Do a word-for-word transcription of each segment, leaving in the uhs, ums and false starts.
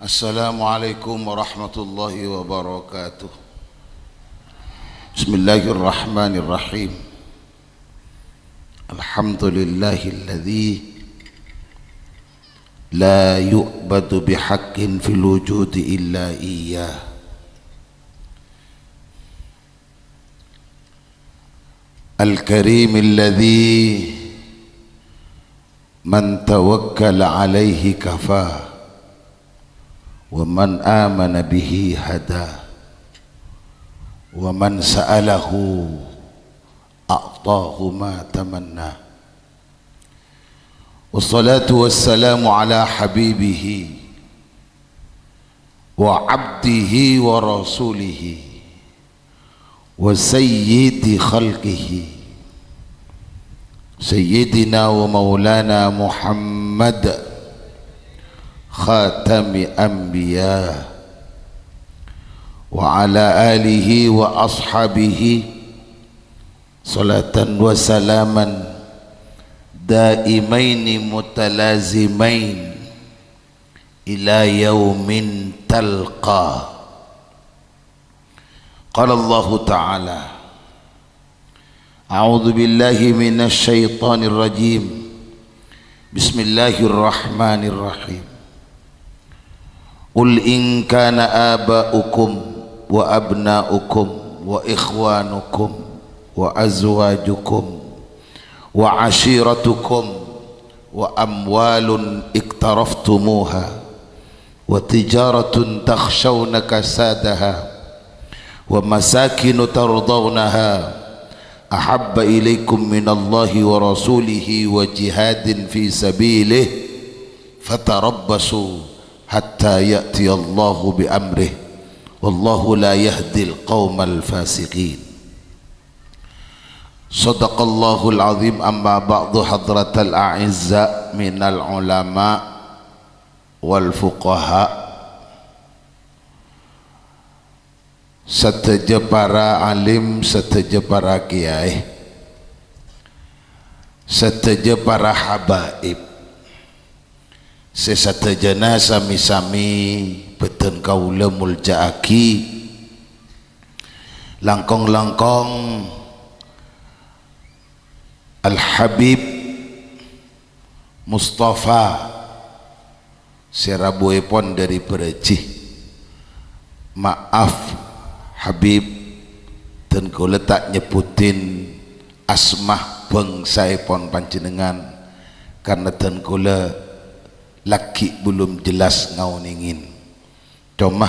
Assalamualaikum warahmatullahi wabarakatuh. Bismillahirrahmanirrahim. Alhamdulillahilladzi la yu'badu bihaqqin fil wujudi illa iyyah. Al-Karimilladzi man tawakkala alaihi kafa, wa man amana bihi hada, wa man sa'alahu a'tahu ma tamanna. Wassalatu wassalamu ala habibihi wa abdihi wa rasulihi wa sayyidi khalqihi, sayyidina wa maulana Muhammad, khatami anbiya, wa ala alihi wa ashabihi, salatan wa salaman daimaini mutalazimain ila yaumin talqa. Qala Allahu Ta'ala, A'udzu billahi minasy syaithanir rajim. Bismillahirrahmanirrahim. Qul in kana aba'ukum wa abna'ukum wa ikhwanukum wa azwajukum wa ashiratukum wa amwalun iqtaraftumuha wa tijaratun takhshawna kasadaha wa masakinu tardawnaha ahabba ilaikum minallahi wa rasulihi wa jihadin fi sabilih, fatarabbasu hatta ya'tiyallahu bi amrih, wallahu la yahdil qaumal fasiqin. Sadaqallahul azim. Amma ba'du, hadratal a'izza minal ulama wal fuqaha, sadhâjâ para alim, sadhâjâ para kiyaè, sadhâjâ para habaib, sè sadhâjâna sami-sami bâdhân kaulâ molja'aghi, langkong-langkong Al-Habib Mustafa sè rabuèpon dâri Bârâjhi. Maaf, Habib, dân kaulâ ta' nyebbhutin asma bhângsaèpon panjhennengngan, karna dân kaulâ laghi' belum jelas ngaonèngè. Coma,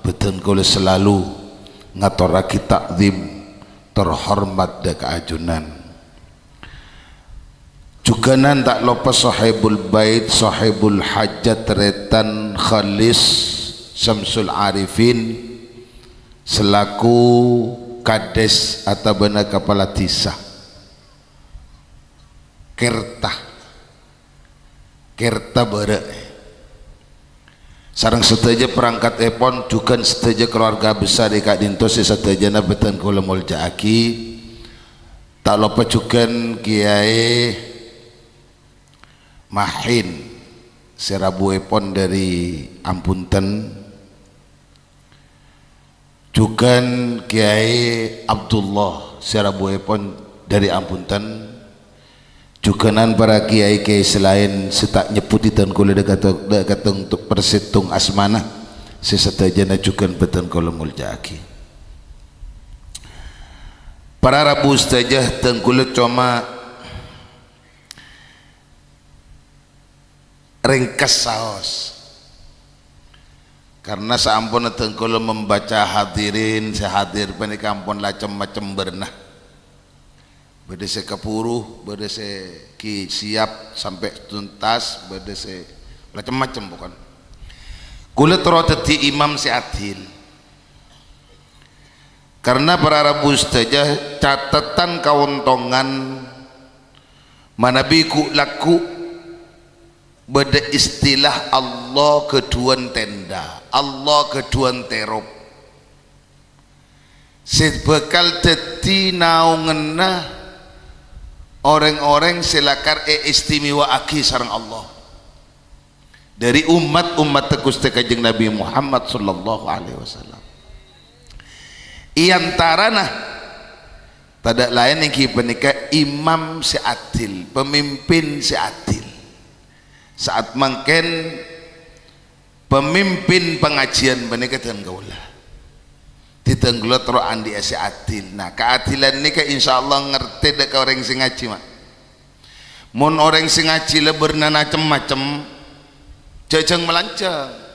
bâdhân kaulâ salalu ngatorraghi ta'zim, terhormat dâ' ka ajunan. Jhughân ta' loppa Sohibul Bait, Sohibul Hajat, Tarètan Khalis Syamsul Arifin, selaku kades atabâna kapala dhisa Kerta. Kerta Bârâ'. Sareng sadhâjâ parangkatèpon, jhughân sadhâjâ kalowarga besar è ka'dinto sè sadhâjâna bâdhân kaulâ molja'aghi. Ta' loppa jhughân Kiyaè Mahin sè rabuèpon dâri Ambunten. Jhughân Kiyaè Abdullah sè rabuèpon dâri Ambunten. Jhughânan para kiyaè-kiyaè sè laèn sè ta' nyebbhuti dân kaulâ dâ' katong, dâ' katong persettong asmana, sè sadhâjâna jhughân bâdhân kaulâ molja'aghi. Para rabu sadhâjâ, dân kaulâ coma ringkes saos. Karna saamponna dân kaulâ membaca hadirin sè hadir panèka ampon la cem-macem bârna. Bâdâ sè kabhuru, bâdâ sè ghi' siap sampè' tuntas, bâdâ sè macem-macem pokokna. Kaulâ terro dhâddhi imam sè adil. Karna para rabu sadhâjâ, catetan kaontongan manabi ghu'-lagghu' bâdâ istilah Allah ghâdhuwân tenda, Allah ghâdhuwân terop, sè bhâkal dhâddhi naonganna orèng-orèng sè lakar èistimewa'aghi sareng Allah. dhâri ommat-ommatta Ghustè Kanjeng Nabi Muhammad sallallahu alaihi wasallam. È antarana tadâ' laèn èngghi panèka imam sè adil, pamimpin sè adil. Saat mangkèn pamimpin pangajiyân panèka dân kaulâ. Dhâddhi dân kaulâ terro andi'â sè adil. Nah, kaadilan nèka insyaallah ngartè dhâ' ka orèng sè ngajhi, Ma'. Mon orèng sè ngajhi la bârnana cem-macem, jhâjhâng malanjhâng.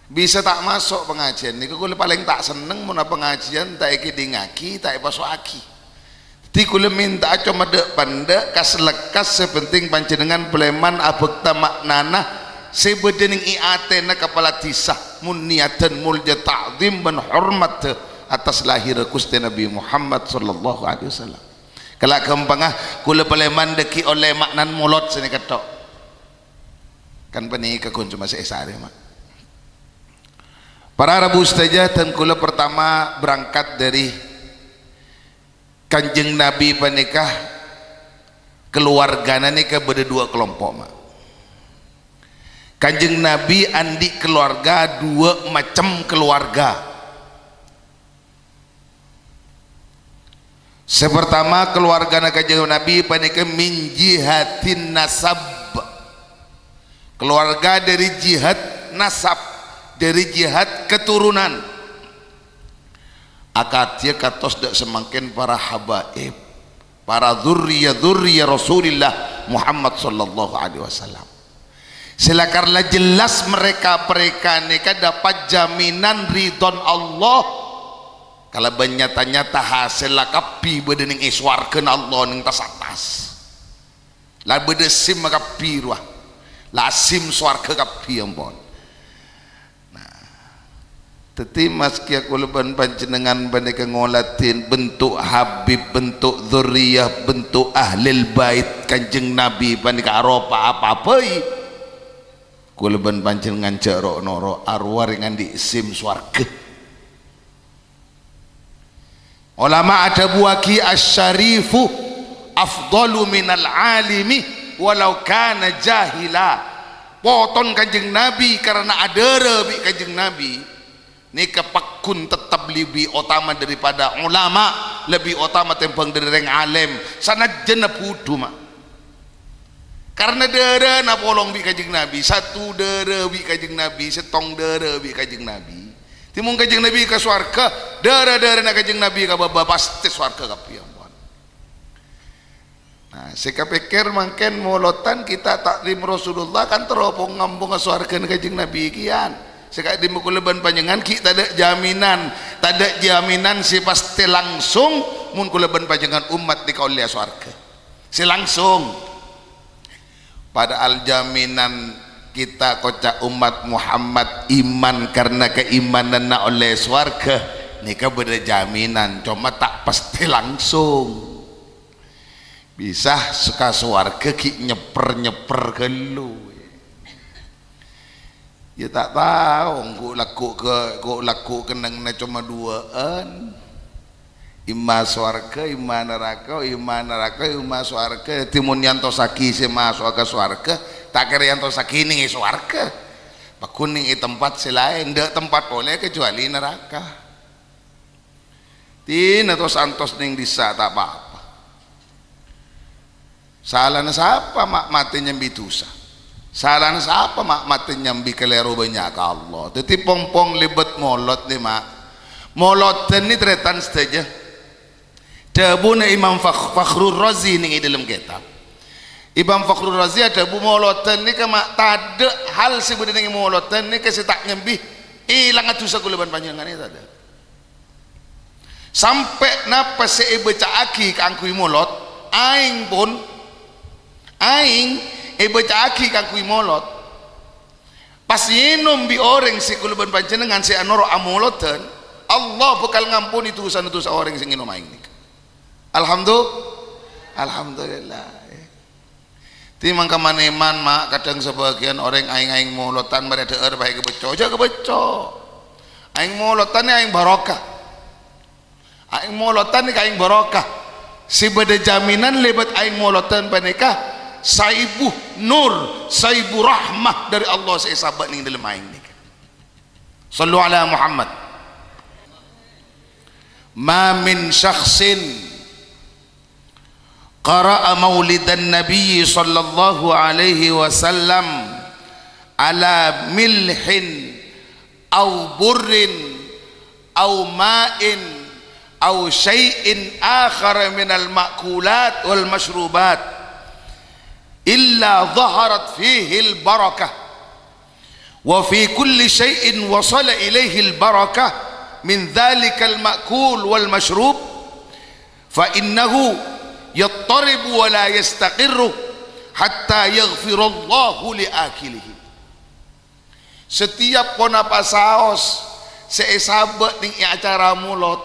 Bisa ta' maso' pangajiyân. Nèka kaulâ palèng ta' senneng mon pangajiyân ta' èkèdingngaghi, ta' èpaso'aghi. Dhâddhi kaulâ mènta'a coma dhâ'-pandhâ', kas-lekkas, sè penting panjhennengngan palèman abhâkta ma'nana sè bâdâ nèng è atèna kapala dhisa, mon niyaddhân molja ta'zim bân hormat attas lahèrra Ghustè Nabi Muhammad sallallahu alaihi wasallam. Kala ghâmpangnga, kaulâ palèman dhâggi' ollè ma'nana molod sanèka tok. Kan panèka ghun coma sè èsarè, Ma'. Para rabu sadhâjâ, dân kaulâ pertama berangkat dhâri Kanjeng Nabi panèka, kaluwargana nèka bâdâ duwâ' kalompo', Ma'. Kanjeng Nabi andi' kaluwarga duwâ' macem kaluwarga. Sè partama, kaluwargana Kanjeng Nabi panèka min jihatin nasab. Kaluwarga dhâri jihad nasab, dhâri jihad keturunan. Akadhi kantos dhâ' samangkèn para habaib, para dzurriyah-dzurriyah Rasulillah Muhammad sallallahu alaihi wasallam. Sè lakar la jelas mereka-mereka nèka dapat jaminan ridhon Allah. Kalabân nyata-nyata hasèlla kabbhi bâdâ nèng è sowarghâna Allah nèng tas-attas. La bâdâ sim kabbhi rowa. La sim sowarghâ kabbhi, ampon. Nah, dhâddhi maskè kaulâ bân panjhennengngan panèka ngoladhi bentuk habib, bentuk dzurriyah, bentuk ahlil bait Kanjeng Nabi panèka aropa apa bhâi, kaulâ bân panjhennengngan jhâ' ro'-noro' arowa rèng andi' sim sowarghâ. Ulama adhâbuwâghi, "Asy-syarifu afdalu minal alimi walau kana jahila." Poton Kanjeng Nabi karana adhârâ bi' Kanjeng Nabi, nèka pagghun tettep lebbi otama daripada ulama, lebbi otama tèmbhâng dhâri rèng alèm, sanajjhâna budhu, Ma'. Karna dhârâna polong bi' Kanjeng Nabi, satu dhârâ bi' Kanjeng Nabi, sèttong dhârâ bi' Kanjeng Nabi. Dhâddhi mon Kanjeng Nabi ka sowarghâ, dhârâ-dhârâna Kanjeng Nabi ka bâbâ pastè sowarghâ kabbhi, ampon. Nah, sè kapèkkèr mangkèn molodhân kita takzim Rasulullah kan terro pong-ngampongnga sowarghâna Kanjeng Nabi kèyan. Sè ka'dimma kaulâ bân panjhennengngan ghi' tadâ' jaminan, tadâ' jaminan sè pastè langsung mon kaulâ bân panjhennengngan ommat nèka ollèya sowarghâ. Sè langsung. Padahal jaminan kita koca' ommat Muhammad iman karna kaimananna ollè sowarghâ, nèka bâdâ jaminan, coma ta' pastè langsung. Bisa ka sowarghâ ghi' nyèpper-nyèpper ghâllu. Ya, ta' tao, ghu'-lagghu' ke-, ghu'-lagghu' kennengnganna coma duwâ'ân. Imma sowarghâ, imma naraka, imma naraka, imma sowarghâ. Dhâddhi mon èantossaghi sè maso'a ka sowarghâ, ta' kèra èantossaghi nèng è sowarghâ. Pagghun nèng è tempat sè laèn, tadâ' tempat polè kecuali naraka. Dhina tos-antos nèng dhisa ta' pa-apa. Salana sapa ma' matè nyambi dhusa? Salana sapa ma' matè nyambi kalèro bânnya' ka Allah? Dhâddhi pong-pong lèbât molod nè, Ma'. Molodhân nè tarètan sadhâjâ. Dhâbuna Imam Fakh-, Fakhrur Razi nèng è dhâlem kètab. Imam Fakhrur Razi adhâbu molodhân nèka, Ma', tadâ' hal sè bâdâ nèng molodhân nèka sè ta' nyambi èlangnga dhusa kaulâ bân panjhennengngan, tadâ'. Sampè' napa sè èbâca'aghi kaangghuy molod, aèng pon, aèng èbâca'aghi kaangghuy molod. Pas ènom bi' orèng sè kaulâ bân panjhennengngan sè anoro' amolodhân, Allah bhâkal ngamponè dhusana dhusa orèng sè ngènom aèng nèka. Alhamdu-, Alhamdulillah. Dhâddhi mangka man-èman, Ma', kadhâng sabâgiyân orèng aèng-aèng molodhân marè dhâ'âr pas èkabâcco. Jhâ' kabâcco. Aèng molodhân nè aèng barokah. Aèng molodhân nèka aèng barokah. Sè bâdâ jaminan lèbât aèng molodhân panèka, Saèbu nur, saèbu rahmah dâri Allah sè èsabâ' neng dâlem aèng nèka. Shallu ala Muhammad. Ma min syakhsin qara'a maulidan Nabi sallallahu alaihi wasallam ala milhin aw burrin aw ma'in aw syai'in akhar minal ma'kulat wal masyrubat illa dhaharat fihil barakah, wa fi kulli syai'in wasala ilaihil barakah min dzalikal ma'kul wal masyrub, fa innahu yattaribu wa la yastaqirru hatta yaghfirallahu li akilihi. Setiap ponapa saos sè èsabâ' neng è acara molod,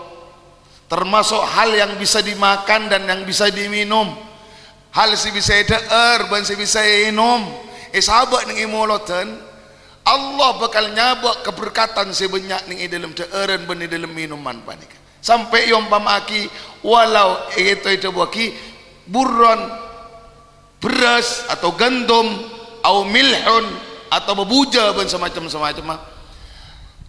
termasuk hal yang bisa dimakan dan yang bisa diminum, hal sè bisa èdhâ'âr bân sè bisa èènom, èsabâ' neng è molodhân, Allah bhâkal nyabâ' kaberkatan sè bânnya' neng è dâlem dhâ'ârân bân è dâlem minoman panèka. Sampè' èompama'aghi, walau èto èdhâbuwâghi burron, bherrâs atau gandum, au milhun, atau bâbujâ bân samacem-samacemma.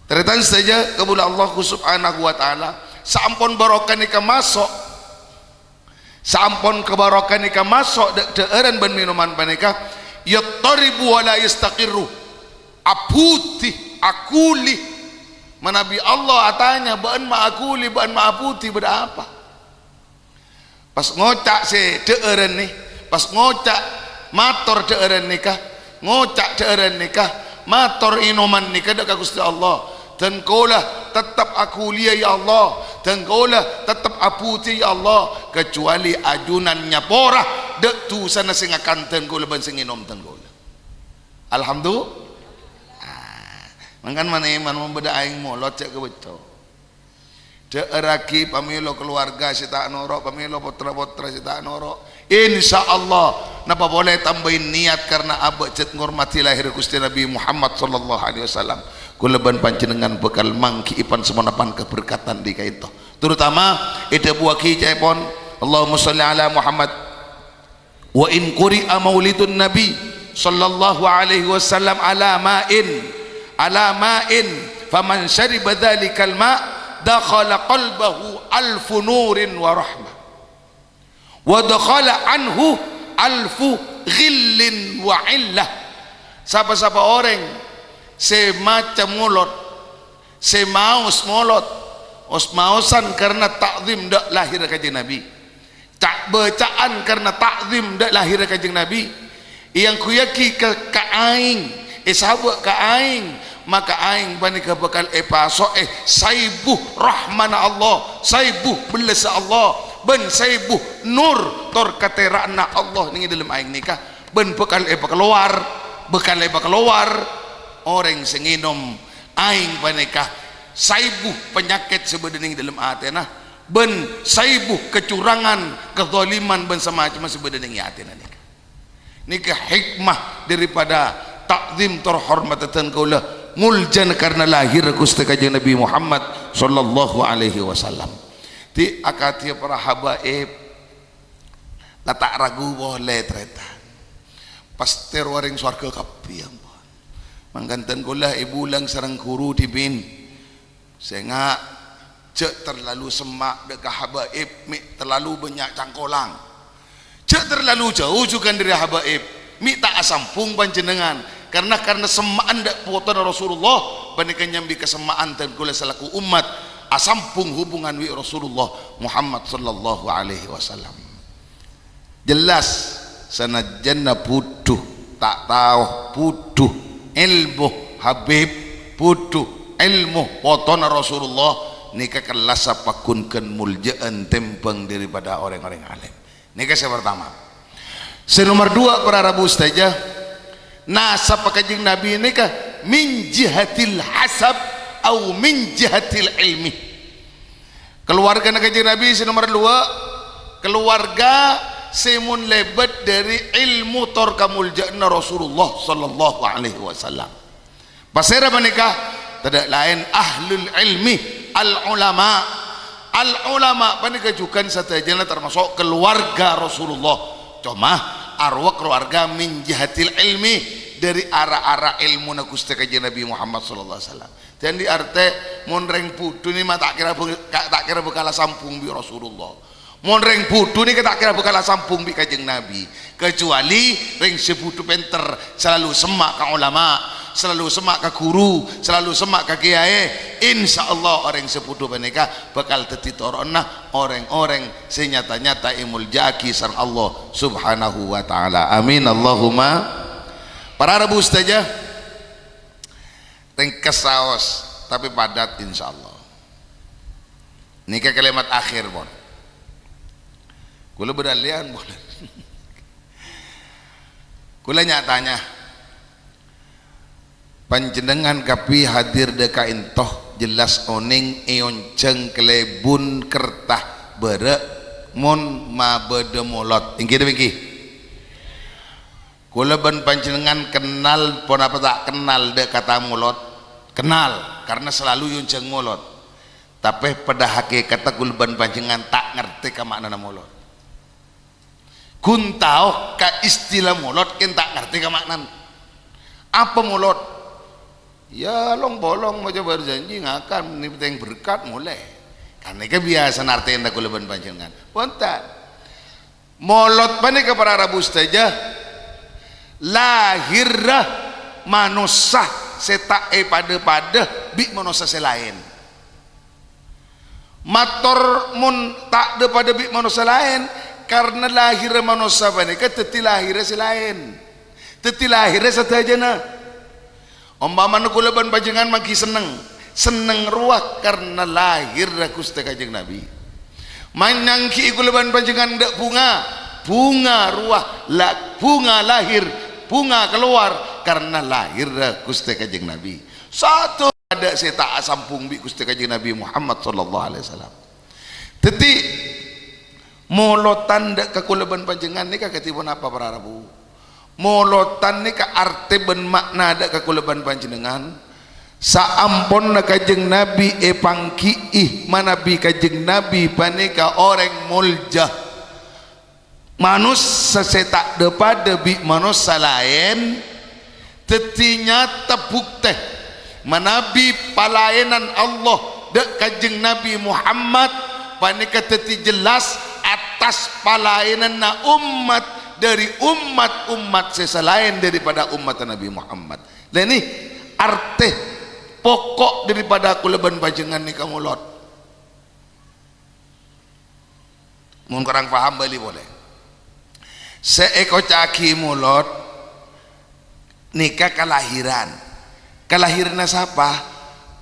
Tarètan sadhâjâ kaulâ Allah Subhanahu wa Ta'ala, saampon barokah nèka maso', saampon kabarokah nèka maso' dâ-, dhâ'ârân bân minoman panèka, yattaribu wa la yastaqirru, abhudhi, aghuli. Manabi Allah atanya, "Bâ'ân ma' aghuli, bâ'ân ma' abhudhi, bâdâ apa?" Pas ngoca' sè dhâ'ârân nè, pas ngoca' mator dhâ'ârân nèka, ngoca' dhâ'ârân nèka, mator ènoman nèka dâ' ka Ghustè Allah. "Dhân kaulâ tettep aghuliyâ, ya Allah. Dhân kaulâ tettep abhudhi, ya Allah. Kacuali ajunan nyapora dâ' dhusana sè ngakan dhân kaulâ bân sè ngènom dhân kaulâ." Alhamdu-, ah, mangkana man-, man-, mon bâdâ aèng molod, jhâ' kabâcco. Dhâ'ârraghi pamèlo kalowarga sè ta' noro', pamèlo pottra-pottra sè ta' noro'. Insyaallah, napa polè tambâi niat karna abâ' jhât ngormadhi lahir Ghustè Nabi Muhammad sallallahu alaihi wasallam. Kaulâ bân panjhennengngan bhâkal mangghi'i pan-saponapan kaberkatan dhi ka'ènto. Terutama èdhâbuwâghi ca'èpon, Allahumma shalli ala Muhammad. Wa in quri'a maulidun Nabi sallallahu alaihi wasallam ala ma'in, ala ma'in, faman syariba dzalikal ma' dakhala qalbahu alfu nurin wa rahmah, wa dakhala anhu alfu ghillin wa illah. Sapa-sapa orèng sè maca molod, sè maos molod, os-maosan karna ta'zim dâ' lahir Kanjeng Nabi, ca'-bâca'an karna ta'zim dâ' lahirra Kanjeng Nabi, èangghuyaghi ka, ka aèng, èsabâ' ka aèng, maka aèng panèka bhâkal èpaso'è saèbu rahmana Allah, saèbu bellâssa Allah, bân saèbu nur tor katèra'anna Allah neng è dâlem aèng nèka, bân bhâkal èpakalowar, bhâkal èpakalowar orèng sè ngènom aèng panèka saèbu panyakèt sè bâdâ neng è dâlem atèna, bân saèbu kacurangan, kadhâliman, bân samacemma sè bâdâ neng è atèna nèka. Nèka hikmah daripada ta'zim tor hormat dhân kaulâ, moljâna karna lahir Ghustè Kanjeng Nabi Muhammad sallallahu alaihi wasallam. Dhi akadhi para habaib, la ta' ragu polè, tarètan. Pastè rowa rèng sowarghâ kabbhi, ampon. Mangkana dhân kaulâ èbulâng sareng ghuru dhibi'. Sènga', jhâ' terlalu semma' dâ' ka habaib, mè' terlalu bânnya' cangkolang. Jhâ' terlalu jâu jhughân dâri habaib, mè' ta' asambhung panjhennengngan. Karna, karna semma'an dâ' potona Rasulullah, panèka nyambi kasemma'an dhân kaulâ salaku ommat asambhung hubungan bi' Rasulullah Muhammad sallallahu alaihi wasallam. Jelas, sanajjânna budhu, ta' tao, budhu, èlmo, habib, budhu, èlmo, potona Rasulullah, nèka kellassa pagghun ghân moljâ'ân tèmbhâng daripada orèng-orèng alim. Nèka sè partama. Sè nomer duwâ', para rabu sadhâjâ, nasabba Kanjeng Nabi nèka min jihatil hasab au min jihatil ilmi. Kalowarghâna Kanjeng Nabi sè nomer duwâ', kalowarga sè mon lèbât dâri èlmo tor kamoljâ'ânna Rasulullah sallallahu alaihi wasallam. Pasèra panèka? Tadâ' laèn ahlul ilmi, al ulama. Al ulama panèka jhughân sadhâjâna tamaso' kalowarga Rasulullah. Coma, Arwaq rowarga min jihatil ilmi, dhâri ra-ara èlmona Ghustè Kanjeng Nabi Muhammad sallallahu alaihi wasallam. Dhâddhi artè mon rèng bhudhu nè ma' ta' kèra bhâ-, ka-, ta' kèra bhâkal asambhung bi' Rasulullah. Mon rèng bhudhu nèka ta' kèra bhâkal asambhung bi' Kanjeng Nabi, kecuali rèng sè bhudhu pènter, salalu semma' ka ulama, salalu semma' ka ghuru, salalu semma' ka kèyaè. Insyaallah orèng sè bhudhu panèka bhâkal dhâddhi toro'na orèng-orèng sè nyata-nyata èmolja'aghi sareng Allah Subhanahu wa Ta'ala. Amin, Allahumma. Para rabu sadhâjâ, ringkes saos, tapè padat, insyaallah. Nèka kalimat akhir, pon. Kaulâ bâdâ lèyan, pon. Kaulâ nya-tanya, "Panjhennengngan kabbhi hadir dhâ' ka'ènto, jelas onèng èonjhâng kalèbun kerta bârâ' mon mabâdâ molod. Èngghi napa èngghi?" Kaulâ bân panjhennengngan kennal ponapa ta' kennal dhâ' kata molod? Kennal, karna salalu èonjhâng molod. Tapè paḍâ hakèkatta kaulâ bân panjhennengngan ta' ngartè ka ma'nana molod. Ghun tao ka istilah molod, kèng ta' ngartè ka ma'nana. Apa molod? Ya, long-polong maca bârjhânjhi ngakan, nèptèng berkat molè. Kan nèka biyasa nartèna kaulâ bân panjhennengngan. Bhunten. Molod panèka para rabu sadhâjâ, lahèrra manossa sè ta' èpaḍâ-paḍâ bi' manossa sè laèn. Mator mon ta' ḍâ-paḍâ bi' manossa laèn, karna lahèrra manossa panèka dhâddhi lahèrra sè laèn. Dhâddhi lahèrra sadhâjâna. Ompamana kaulâ bân panjhennengngan maghi senneng, senneng rowa karna lahèrra Ghustè Kanjeng Nabi. Manyanggi'i kaulâ bân panjhennengngan ḍâ' bhunga, bhunga rowa, la-, bhunga lahèr, bhunga kalowar karna lahèrra Ghustè Kanjeng Nabi. Sadhâjâ sè ta' asambhung bi' Ghustè Kanjeng Nabi Muhammad sallallahu alaihi wasallam. Dhâddhi, molodhân ḍâ' ka kaulâ bân panjhennengngan nèka kadhi ponapa, para rabu? Molodhân nèka artè bân ma'na ḍâ' ka kaulâ bân panjhennengngan, saamponna Kanjeng Nabi èpanggi'i manabi Kanjeng Nabi panèka orèng molja. Manossa sè ta' ḍâ-paḍâ bi' manossa laèn, dhâddhi nyata bhuktè manabi palaènan Allah ḍâ' Kanjeng Nabi Muhammad panèka dhâddhi jelas attas palaènanna ommat ḍâri ommat-ommat sè salaèn ḍâripaḍâ ommatta Nabi Muhammad. Lènè artè poko' ḍâripaḍâ kaulâ bân panjhennengngan nèka molod. Mon korang paham, bâli polè. Sè èkoca'aghi molod nèka kalahèran. Kalahèranna sapa?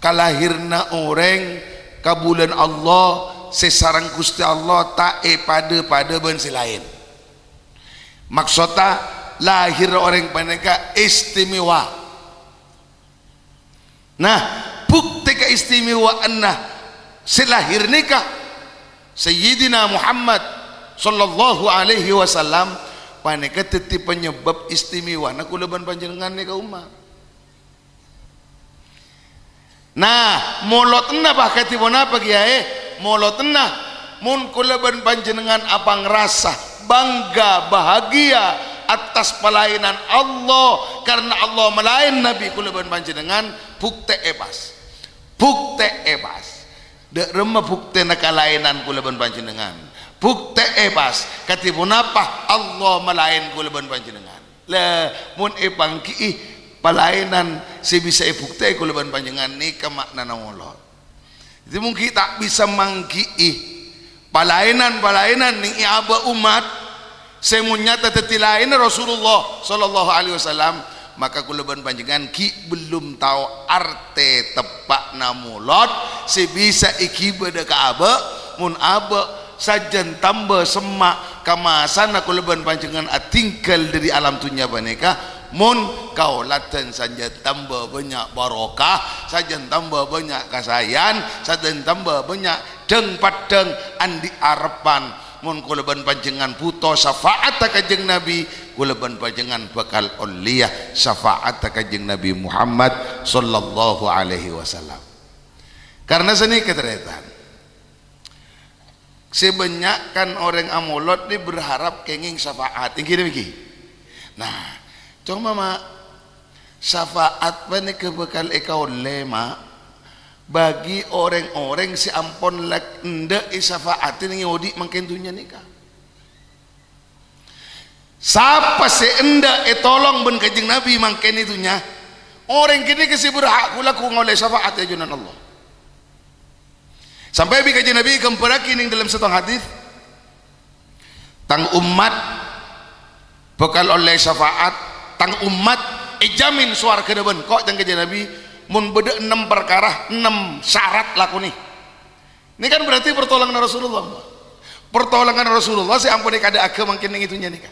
Kalahèranna orèng ka bulân Allah sè sareng Ghustè Allah ta' èpaḍâ-paḍâ bân sè laèn. Maksodda, lahèrra orèng panèka istimewa. Nah, bhuktè kaistimewaanna sè lahèr nèka, Sayyidina Muhammad sallallahu alaihi wasallam, panèka dhâddhi panyebab istimewana kaulâ bân panjhennengngan nèka ommat. Nah, molodhânna bâ' kadhi ponapa, Kèyaè? Molodhânna, mon kaulâ bân panjhennengngan apangrasa bangga, bahagia attas palaènan Allah, karna Allah malaèn Nabi kaulâ bân panjhennengngan, bhuktè'è pas. Bhuktè'è pas. Ḍâ' remma bhuktèna kalaènan kaulâ bân panjhennengngan? Bhuktè'è pas. Kadhi ponapa Allah malaèn kaulâ bân panjhennengngan? La, mon èpanggi'i palaènan sè bisa èbhuktè'è kaulâ bân panjhennengngan, nèka ma'nana molod. Dhâddhi, mon ghi' ta' bisa manggi'i palaènan-palaènan neng è abâ' ommat sè mon nyata dhâddhi laènna Rasulullah sallallahu alaihi wasallam, maka kaulâ bân panjhennengngan ghi' bellum tao artè teppa'na molod sè bisa èghibâ ḍâ' ka abâ'. Mon abâ' sajân tamba semma' ka masana kaulâ bân panjhennengngan atinggal ḍâri alam dhunnya panèka, mon kaoladhân sajân tamba bânnya' barokah, sajân tamba bânnya' kasaèan, sajân tamba bânnya' dhâng-paḍḍhâng anḍi' arebbhân. Mon kaulâ bân panjhennengngan bhuto syafa'atta Kanjeng Nabi, kaulâ bân panjhennengngan bhâkal ollèya syafa'atta Kanjeng Nabi Muhammad sallallahu alaihi wasallam. Karna sanèka, tarètan, sè bânnya' kan orèng amolod nè berharap kèngèng syafa'at. Èngghi napa èngghi? Nah, coma, Ma', syafaat panèka bhâkal èkaollè, Ma', bagi orèng-orèng sè ampon lak-, endâ' èsyafaati nèng è odi' mangkèn dhunnya nèka. Sapa sè endâ' ètolong bân Kanjeng Nabi mangkèn è dhunnya, orèng ghânèka sè berhak ghu-lagghu ngaollè syafaat è ajunan Allah. Sampè' bi' Kanjeng Nabi èghâmbhârraghi nèng dâlem sèttong hadis, "Tang ommat bhâkal ollè syafaat, tang ommat èjamin sowarghâna bân." Ko' ca'na Kanjeng Nabi, "Mon bâdâ ennem parkara, ennem syarat lakonè." Ini kan berarti pertolongan Rasulullah. Pertolongan Rasulullah sè ampon èkadâ'âghi mangkèn nèng è dhunnya nèka.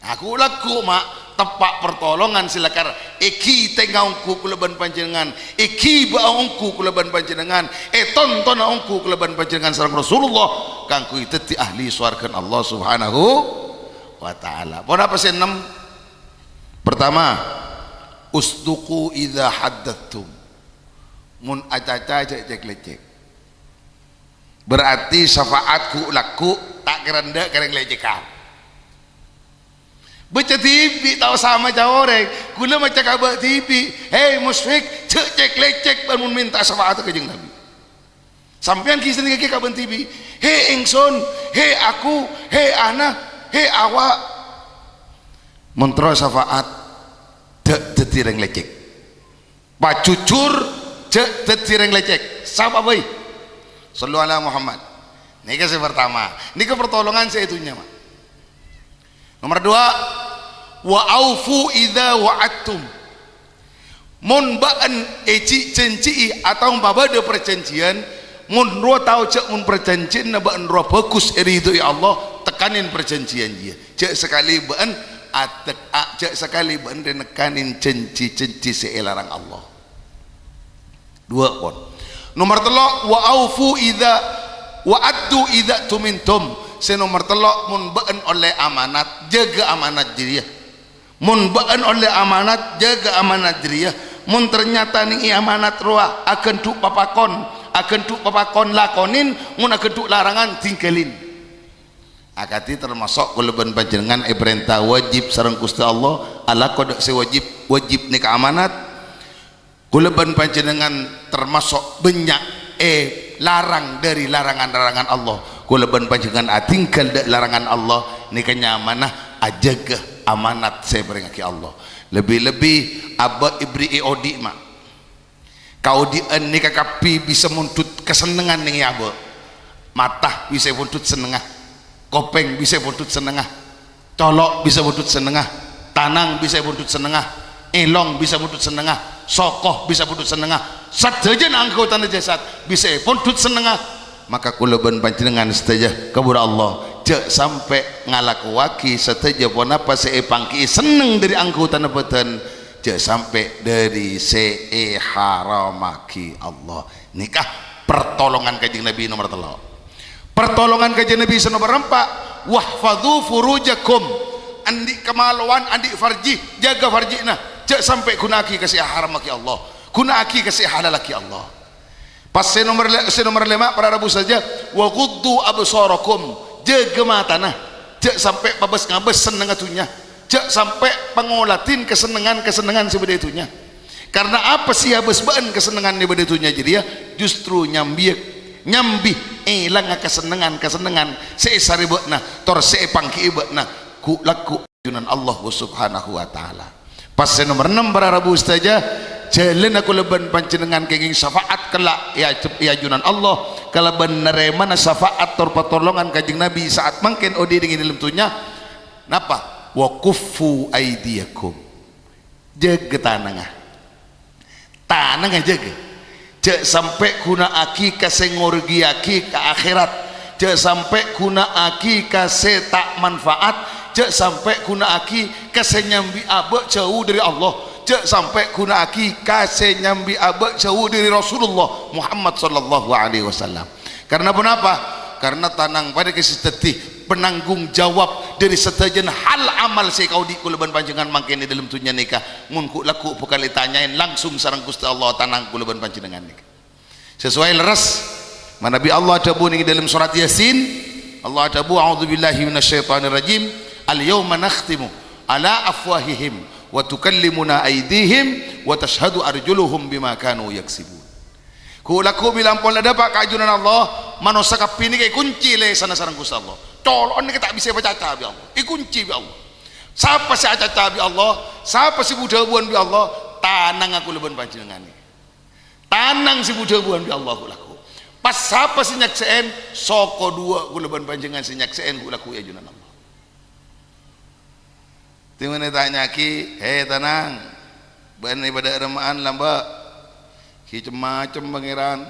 Aku lagghu, Ma', teppa' pertolongan sè lakar èghitènga ongghu kaulâ bân panjhennengngan, èghibâ'â ongghu kaulâ bân panjhennengngan, ètontona ongghu kaulâ bân panjhennengngan sareng Rasulullah kaangghuy dhâddhi ahli sowarghâna Allah Subhanahu wa Ta'ala. Ponapa sè ennem? Pertama, usduqu idza haddatstum. Mon acaca jhâ' cèk-lècèk. Berarti syafaat ghu-lagghu ta' kèra endâ' ka rèng lècèkan. Bâca dhibi' ta' osa maca orèng, kaulâ maca ka bâ' dhibi', "He, Musyfik, jhâ' cèk-lècèk bân mon mènta syafaat ka Kanjeng Nabi." Sampèyan ghi' sennengngaghi ka bân dhibi', "He, engson, he, aku, he, ana, he, awa'." Mon terro syafaat, jhâ' dhâddhi rèng lècèk. Pajhujhur, jhâ' dhâddhi rèng lècèk. Sapa bhâi? Shallu ala Muhammad. Nèka sè pertama. Nèka pertolongan sè è dhunnya, Ma'. Nomor dua, "Wa aufu idza wa'adtum." Mon bâ'ân èjhi-, jhânjhi'i atawa mabâdâ parjhânjhiyân, mon rowa tao jhâ' mon parjhânjhiyânna bâ'ân rowa bhâghus èridho'i Allah, tekkanin parjhânjhiyân jiyâ. Jhâ' sakalè bâ'ân atek-, a-, jhâ' sakalè bâ'ân rè nekkanin jhânjhi-jhânjhi sè èlarang Allah. Duwâ' pon. Nomor tello', "Wa aufu idza, wa addu idza tumintum." Sè nomor tello', mon bâ'ân ollè amanat, jâgâ amanat jârèya. Mon bâ'ân ollè amanat, jâgâ amanat jârèya. Mon ternyata nèng è amanat rowa aghândhu' papakon, aghândhu' papakon lakonin, mon aghândhu' larangan tinggalin. Akadhi tamaso' kaulâ bân panjhennengngan èparènta wajib sareng Ghustè Allah, alako dâ' sè wajib, wajib nèka amanat. Kaulâ bân panjhennengngan tamaso' bânnya' èlarang dâri larangan-larangan Allah. Kaulâ bân panjhennengngan atinggal dâ' larangan Allah, nèka nyamana ajâgâ amanat sè èparèngaghi Allah. Lebbi-lebbi abâ' èbherri'i odi', Ma'. Kaodi'ân nèka kabbhi bisa mondhut kasennengngan nèng è abâ'. Mata bisa èpondhut sennengnga. Kopèng bisa èpondhut sennengnga. Colo' bisa pondhut sennengnga. Tanang bisa èpondhut sennengnga. Èlong bisa pondhut sennengnga. Soko bisa pondhut sennengnga. Sadhâjâna anggotana jasad bisa èpondhut sennengnga. Maka kaulâ bân panjhennengngan sadhâjâ kaburu Allah, jhâ' sampè' ngalakowaghi sadhâjâ ponapa sè èpangghi'i senneng dâri anggotana bhâdhân, jhâ' sampè' dâri sè èharamaghi Allah. Nèka pertolongan Kanjeng Nabi nomor tello'. Pertolongan Kanjeng Nabi sè nomor empa', "Wahfadzu furujakum." Andi' kamalowan, andi' farji, jâgâ farjina. Jhâ' sampè' ghuna'aghi ka sè èharamaghi Allah. Ghuna'aghi ka sè èhalallaghi Allah. Pas sè nomor le-, sè nomor lèma', para rabu sadhâjâ, "Wa ghuddu absarakum." Jâgâ matana. Jhâ' sampè' pabâs-ngabâs sennengnga dhunnya. Jhâ' sampè' pangoladhin kasennengngan-kasennengngan sè bâdâ è dhunnya. Karna apa sè èabâs bâ'ân kasennengngan è bâdâ è dhunnya jârèya? Justru nyambi, nyambi èlangnga kasennengngan-kasennengngan sè èsarè bâ'na, tor sè èpangghi'i bâ'na ghu-, lagghu' ajunan Allah Subhanahu wa Ta'ala. Pas sè nomor ennem, para rabu sadhâjâ, jhâlânna kaulâ bân panjhennengngan kèngèng syafaat kella' è ajep-, è ajunan Allah, kalabân narèmana syafaat tor patolongan Kanjeng Nabi saat mangkèn odi' nèng è dâlem dhunnya. Napa? "Wa kuffu aidiyakum." Jâgâ tanangnga. Tanangnga jâgâ. Jhâ' sampè' ghuna'aghi ka sè ngorughiyaghi ka akhèrat. Jhâ' sampè' ghuna'aghi ka sè ta' manfaat. Jhâ' sampè' ghuna'aghi ka sè nyambi abâ' jhâu dâri Allah. Jhâ' sampè' ghuna'aghi ka sè nyambi abâ' jhâu dâri Rasulullah Muhammad sallallahu alaihi wasallam. Karna ponapa? Karna tanang panèka sè dhâddhi penanggung jawab dâri sadhâjâna hal amal sè èkaodi' kaulâ bân panjhennengngan mangkèn è dâlem dhunnya nèka. Mon ghu-, lagghu' bhâkal ètanyaè langsung sareng Ghustè Allah tanang kaulâ bân panjhennengngan nèka. Sesuai lerres manabi Allah adhâbu nèng dâlem sorat Yasin, Allah adhâbu, "A'udzubillahi minasyaitonirrajim. Al-yauma nakhtimu Ala afwahihim wa tukallimuna aidihim wa tashhadu arjuluhum bima kanu yaksibun. Ghu'-lagghu' bilâ ampon la dâpa' ka ajunanna Allah, manossa kabbhi nèka èkoncè lèsanna sareng Ghustè Allah. Colo'na nèka ta' bisa èpacaca bi' Allah, èkoncè bi' Allah. Sapa sè acaca bi' Allah, sapa sè bu-dhâbuwân bi' Allah, tanangnga kaulâ bân panjhennengngan. Tanang sè bu-dhâbuwân bi' Allah ghu'-lagghu'. Pas sapa sè nyaksè'è, soko duwâ' kaulâ bân panjhennengngan sè nyaksè'è ghu'-lagghu' è ajunanna Allah. Dimma ètanya'aghi, "He, tanang, bâ'na èpadâ' remma'an lambâ'? Ghi' cem-macem Pangèran.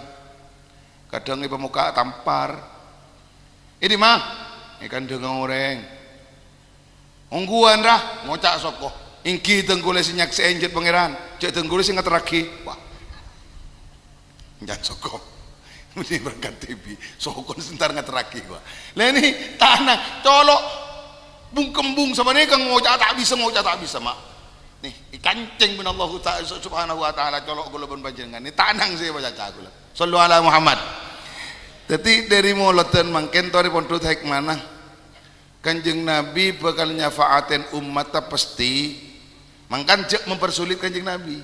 Kadhâng èpamokka' tampar." "È dimma?" "È kandhângnga orèng." "Ongghuwân, ra, ngoca' soko." "Èngghi, dhâng kaulâ sè nyaksè'è jhât Pangèran, jhâ' dhâng kaulâ sè ngaterraghi." Wah. Èncan soko. Mending berangkat dhibi'. Sokona sè entar ngaterraghi, wah. Lah, nè, tanang, colo', bung-kembung sapanèka ngoca' ta' bisa, ngoca' ta' bisa, ma'. Nè, èkancèng bân Allahu Ta-, Subhanahu wa Ta'ala, colo' kaulâ bân panjhennengngan. Nè, tanang sè èpacaca kaulâ. Shallu ala Muhammad. Dhâddhi, dhâri molodhân mangkèn torè pondhut hikmana. Kanjeng Nabi bhâkal nyafa'atè ommatta pastè. Mangkana jhâ' mempersulit Kanjeng Nabi.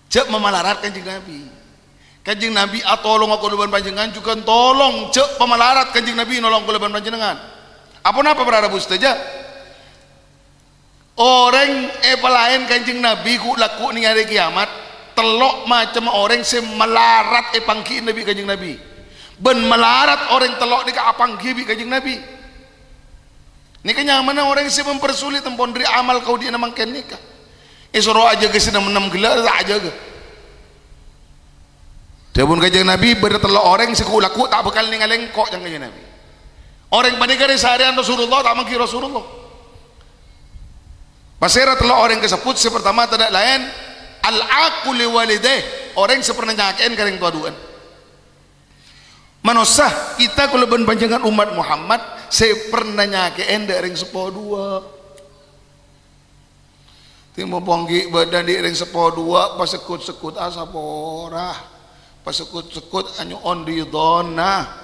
Jhâ' mamalarat Kanjeng Nabi. Kanjeng Nabi atolonga kaulâ bân panjhennengngan, jhughân tolong jhâ' pamalarat Kanjeng Nabi nolong kaulâ bân panjhennengngan. Aponapa, para rabu sadhâjâ? Orèng èpalaèn Kanjeng Nabi ghu'-lagghu' nèng arè kèyamat, tello' macemma orèng sè malarat èpanggi'i bi' Kanjeng Nabi, bân malarat orèng tello' nèka apanggi bi' Kanjeng Nabi. Nèka nyamana orèng sè mempersulit, ampon dhâri amal kaodi'na mangkèn nèka. Èsoro ajâgâ sè nem-ennem ghellâ' ta' ajâgâ. Dhâbuna Kanjeng Nabi, "Bâdâ tello' orèng sè ghu'-lagghu' ta' bhâkal nèngalè engko'," ca'na Kanjeng Nabi. Orèng panèka rè-sarèyan Rasulullah, ta' mangghi Rasulullah. Pasèra tello' orèng kasebbhut? Sè partama tadâ' laèn, al-'aqu li walidayh, orèng sè pernah nyakè'è ka rèng towa duwâ'ân. Manossa, kita kaulâ bân panjhennengngan ommat Muhammad sè pernah nyakè'è dâ' rèng seppo duwâ'. Tèmpo ponggi bâdâ dhi' rèng seppo duwâ', pasekkud-sekkud asapora. Pasekkud-sekkud anyo'on ridhâna.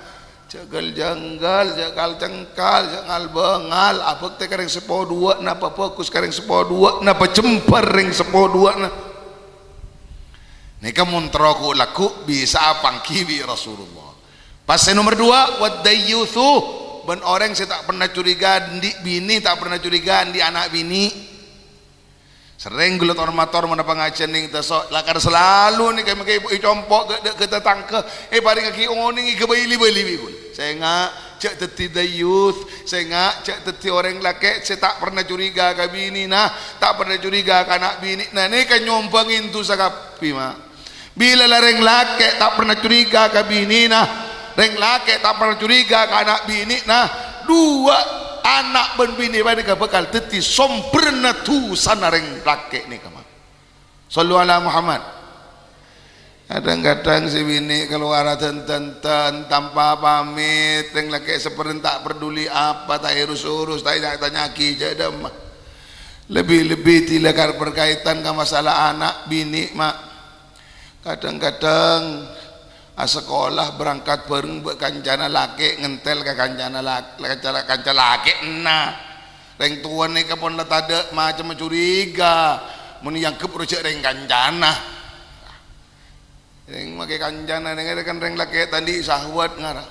Jhâ' ghâl-jânggâl, jhâ' kal-cengkal, jhâ' ngal-bângal. Abhâktè ka rèng seppo duwâ'na, pabhâghus ka rèng seppo duwâ'na, pajembhâr rèng seppo duwâ'na. Nèka mon terro ghu'-lagghu' bisa apanggi bi' Rasulullah. Pas sè nomer duwâ', wad-dayyutsu, bân orèng sè ta' pernah curiga andi' binè, ta' pernah curiga andi' ana' binè. Serrèng ghulâ tor-mator mon pangajiân nèng Teso, lakar salalu nèka mèngkè ècompo' ka, ka tatangghâ, èparèngaghi onèng èghâbây li-bâli bi' ghulâ. Sènga', jhâ' dhâddhi dayyuts, sènga', jhâ' dhâddhi orèng lakè' sè ta' pernah curiga ka binèna, ta' pernah curiga ka ana' binèna, nèka nyombhângè dhusa kabbhi, ma'. Bilâ la rèng lakè' ta' pernah curiga ka binèna, rèng lakè' ta' pernah curiga ka ana' binèna, duwâ' ana' bân binè panèka bhâkal dhâddhi sombherra dhusana rèng lakè' nèka, ma'. Shallu ala Muhammad. Kadhâng-kadhâng sè binè' kalowara dân-dândân tanpa pamèt, rèng lakè' saperrèn ta' parduli apa, ta' èrus-urus, ta' ètanya'aghi jhâ' dâ'emma. Lebbi-lebbi dhilâ kar berkaitan ka masalah ana' binè', ma'. Kadhâng-kadhâng asakola berangkat bhâreng bân kancana lakè', ngèntèl ka kancana lak-, kanca, kanca lakè'na. Rèng towa nèka pon la tadâ' macemma curiga, mon èangghep rowa jhâ' rèng kancana. Rèng makè kancana, rèng, rèng lakè' ta' andi' sahwat ngara.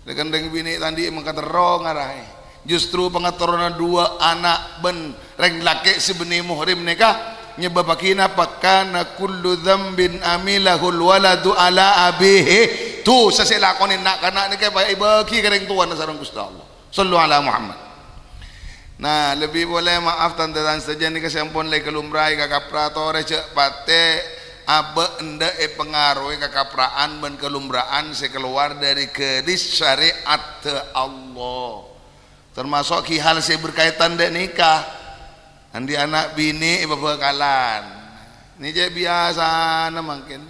Rèng, rèng binè' ta' andi' makaterro ngaraè. Justru pangaterrona duwâ' ana' bân rèng lakè' sè bânnè muhrim nèka nyebbhâbbhâghi napa? Kana kullu dzambin amilahul waladu ala abihi. Dhusa sè èlakonè na'-kana' nèka èbâghi ka rèng towana sareng Ghustè Allah. Shallu ala Muhammad. Nah, lebbi polè maaf, tan-tarètan sadhâjâ nèka sè ampon la èkalumra èkakapra, torè jhâ' patè abâ' endâ' èpangaroè kakapra'an bân kalumra'an sè kalowar dhâri ghâris syari'atta Allah. Tamaso' ghi' hal sè berkaitan dâ' nèka. Andi' ana' binè' èpabhâkalan. Nè cè' biyasana mangkèn.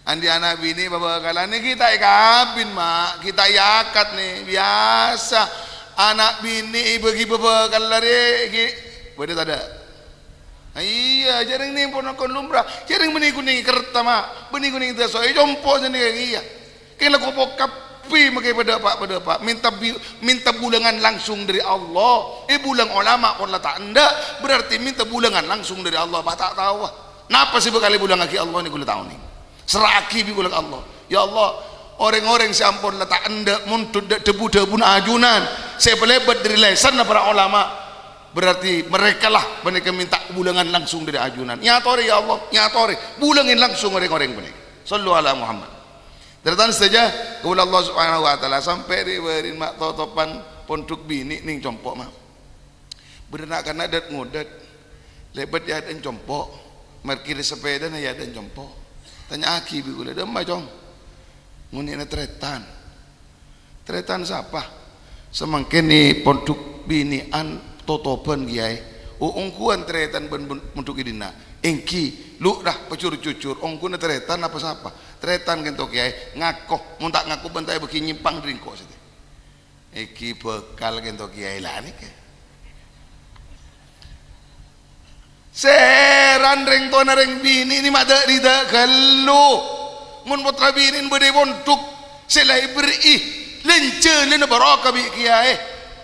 Andi' ana' binè' èpabhâkalan nè ghi' ta' èkabin, ma'. Ghi' ta' èakad nè. Biyasa ana' binè' èbâghi pabhâkal arè ghi' bâdâ tadâ'? Iyâ, jhâ' rèng nèng pon akon lumrah. Jhâ' rèng bânnè ghunèng kerta, ma'. Bânnè ghunèng dâso ècompo' sanèka, iyâ. Kèng la kopo' kap-, Bi' makè padâpa'-padâpa', mènta bi-, mènta bulângan langsung dâri Allah. Eh, bulâng olama' pon la ta' endâ', berarti mènta bulângan langsung dâri Allah. Bâ' ta' tao, bâ. Napa sè bhâkal èbulângaghi Allah nèko la ta' onèng. Serra'aghi bi' kaulâ ka Allah. Ya Allah, orèng-orèng sè ampon la ta' endâ' mondhut dâ-, dhâbu-dhâbuna ajunan, sè èpalèbât dâri lèsanna para olama', berarti merekalah panèka mènta bulângan langsung dâri ajunan. Èyatorè, ya Allah, èyatorè. Bulângè langsung orèng-orèng panèka. Shallu ala Muhammad. Tarètan sadhâjâ, kaulâ Allah Subhanahu wa Ta'ala sampè' rè-, bâri'na ma' totopan pondhuk binè' nèng compo', ma'. Bâdâ na'-kana' dât-ngodât, lèbât è adâ'na compo', markir sapèdana è adâ'na compo'. Tanya'aghi bi' kaulâ, "Dâ'emma, Cong?" "Ngonè'na tarètan." "Tarètan sapa?" "Samangkèn è pondhuk binè'an totoban, Kèyaè." "Oh, ongghuwân tarètan bân pon-, pondhuk è dinna'?" "Èngghi." "Lu, ra, pajhur-jhujhur, ongghuwânna tarètan apa sapa?" "Tarètan kènto, Kèyaè." "Ngako, mon ta' ngako bân ta' èbâghi nyèmpang dâri engko' satèya." "Èngghi bhâkal kènto, Kèyaè, la nèka." Sèran rèng towana rèng binè' nè ma' dâ'-ridâ' ghâllu. Mon pottra binè'na bâdâ è pondhuk sè la èberri'i, lèn-jhâlâna barokah bi' Kèyaè.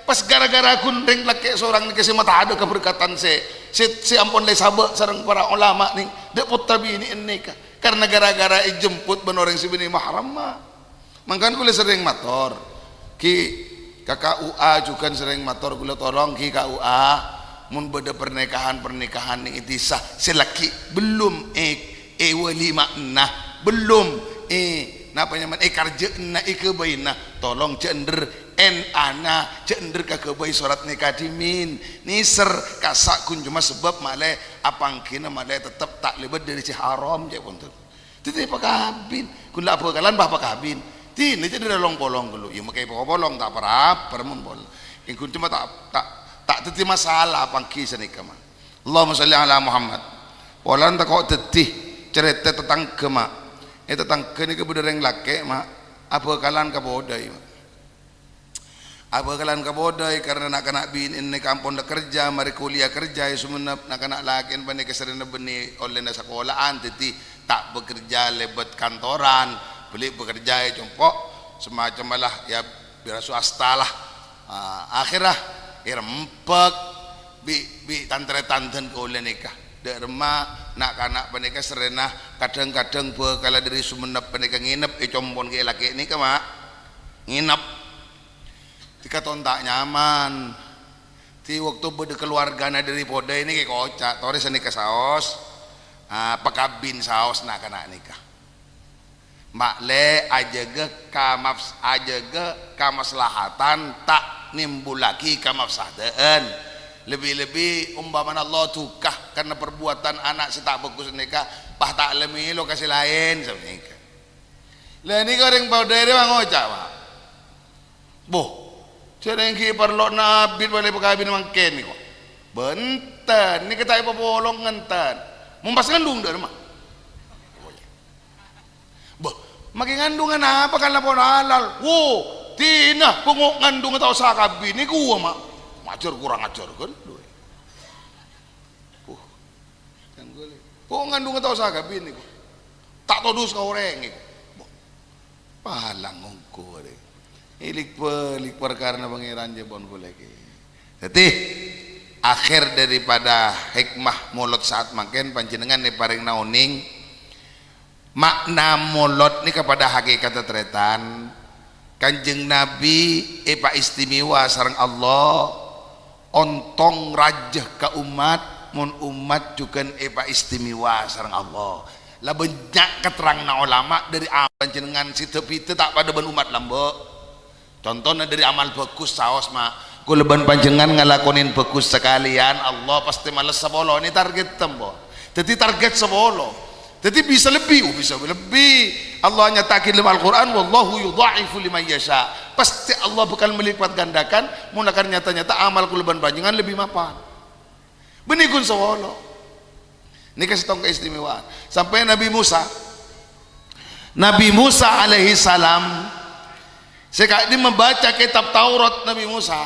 Pas ghârâ-ghârâ ghun rèng lakè' sorang nèka sè matadâ' kaberkatan sè, sè, sè ampon la èsabâ' sareng para olama' nèng dâ' pottra binè'na nèka. Karna ghârâ-ghârâ èjemput bân orèng sè bânnè mahramma. Mangkana kaulâ serrèng mator, ghi, ka K U A jhughân serrèng mator kaulâ, "Tolong, ghi, K U A, mon bâdâ pernikahan-pernikahan nèng è dhisa sè lagghi' bellum è-, èwalima'ana, bellum è-, napa nyamana, èkarjâ'ana, èghâbâyina, tolong jhâ' endher N A-na, jhâ' endher kaghâbây sorat nèka dhimèn. Nèser, kassa' ghun coma sabâb malè apangghina malè tettep ta' lèbât dâri sè haram," ca'èpon. Dhâddhi pakabin, ghun la abhâkalan, bâ, pakabin. Dinah jhâ' dâri long-polong ghâllu. Iyâ, makè polong ta' par-apar mon polong. Èngghi coma ta', ta', ta' dhâddhi masalah pangghi sanèka, ma'. Allahumma shalli ala Muhammad. Polana tako' dhâddhi carèta tatangghâ, ma'. È tatangghâ nèka bâdâ rèng lakè', ma'. Abhâkalan kabâdâi, ma'. Abhâkalan kabâdâi karna na'-kana' binè'na nèka ampon la kerja, marè kuliah kerja è Sumenep, na'-kana' lakè'na panèka sarèna bânnè ollèna sakola'an, dhâddhi ta' bekerja lèbât kantoran, bâli bekerja è compo', semacam lah, ya, bira swasta lah. Ah, akhèrra èrembhâk bi', bi' tan-tarètan dân kaulâ nèka. Dâ' remma na'-kana' panèka sarèna kadhâng-kadhâng bhâkalla dâri Sumenep panèka ngènep è compo'na ghi' lakè' nèka, ma'. Ngènep. Dhika ton ta' nyaman. Dhâddhi, bâkto bâdâ kaluwargana dâri Podai nèka èkoca', torè sanèka saos, ah, pakabin saos na'-kana' nèka. Ma'lè ajâgâ kamafs-, ajâgâ kamaslahatan, ta' nèmbhullaghi kamafsadhâ'ân. Lebbi-lebbi ompamana Allah duka karna parbuwâdhân ana' sè ta' bhâghus nèka, pas ta' la mèlo ka sè laèn, sanèka. La nèka orèng Podai rèya ngoca', Pak. Bo, jhâ' rèng ghi' parlona abit bâli pakabin mangkèn nèko. Bhunten, nèka ta' èpapolong ngènten. Mon pas ngandhung dâ' remma. Bo, makè ngandhung anapa kan la pon halal. Wo, dinah bângo' ngandhung ta' osa kabin nèko, ma'. Majâr kurang ajâr ghâllu. Uh, kan ghâllu. Bângo' ngandhung ta' osa kabin nèko. Ta' todus ka orèng nèko. Bo, Palang ongghu arè. Èlik-bâlik parkarana Pangèran jhâ' pon ghulâ kè. Dhâddhi, akhèr daripada hikmah molod saat mangkèn, panjhennengngan èparèngana onèng, ma'na molod nèka padâ hakèkatta tarètan. Kanjeng Nabi èpaistimèwa sareng Allah, ontong rajâ ka ommat, mon ommat jhughân èpaistimèwa sareng Allah. La bânnya' katerranganna olama dâri amal panjhennengngan sè dhâbidhâ ta' padâ bân ommat lambâ'. Contona dâri amal bhâghus saos, ma'. Kaulâ bân panjhennengngan ngalakonè bhâghus sakalèyan, Allah pastè malès sapolo. Nè target tempo. Dhâddhi target sapolo. Dhâddhi bisa lebbi, oh, bisa lebbi. Allah nyata'aghi dâlem Al-Qur'an, "Wallahu yudha'ifu liman yasha." Pastè Allah bhâkal melipat gandakan, mon la kan nyata-nyata amal kaulâ bân panjhennengngan lebbi mapan. Bânnè ghun sapolo. Nèka sèttong kaistimewaan. Sampè' Nabi Musa. Nabi Musa alaihi salam, sè ka'dimma maca kètab Taurat Nabi Musa.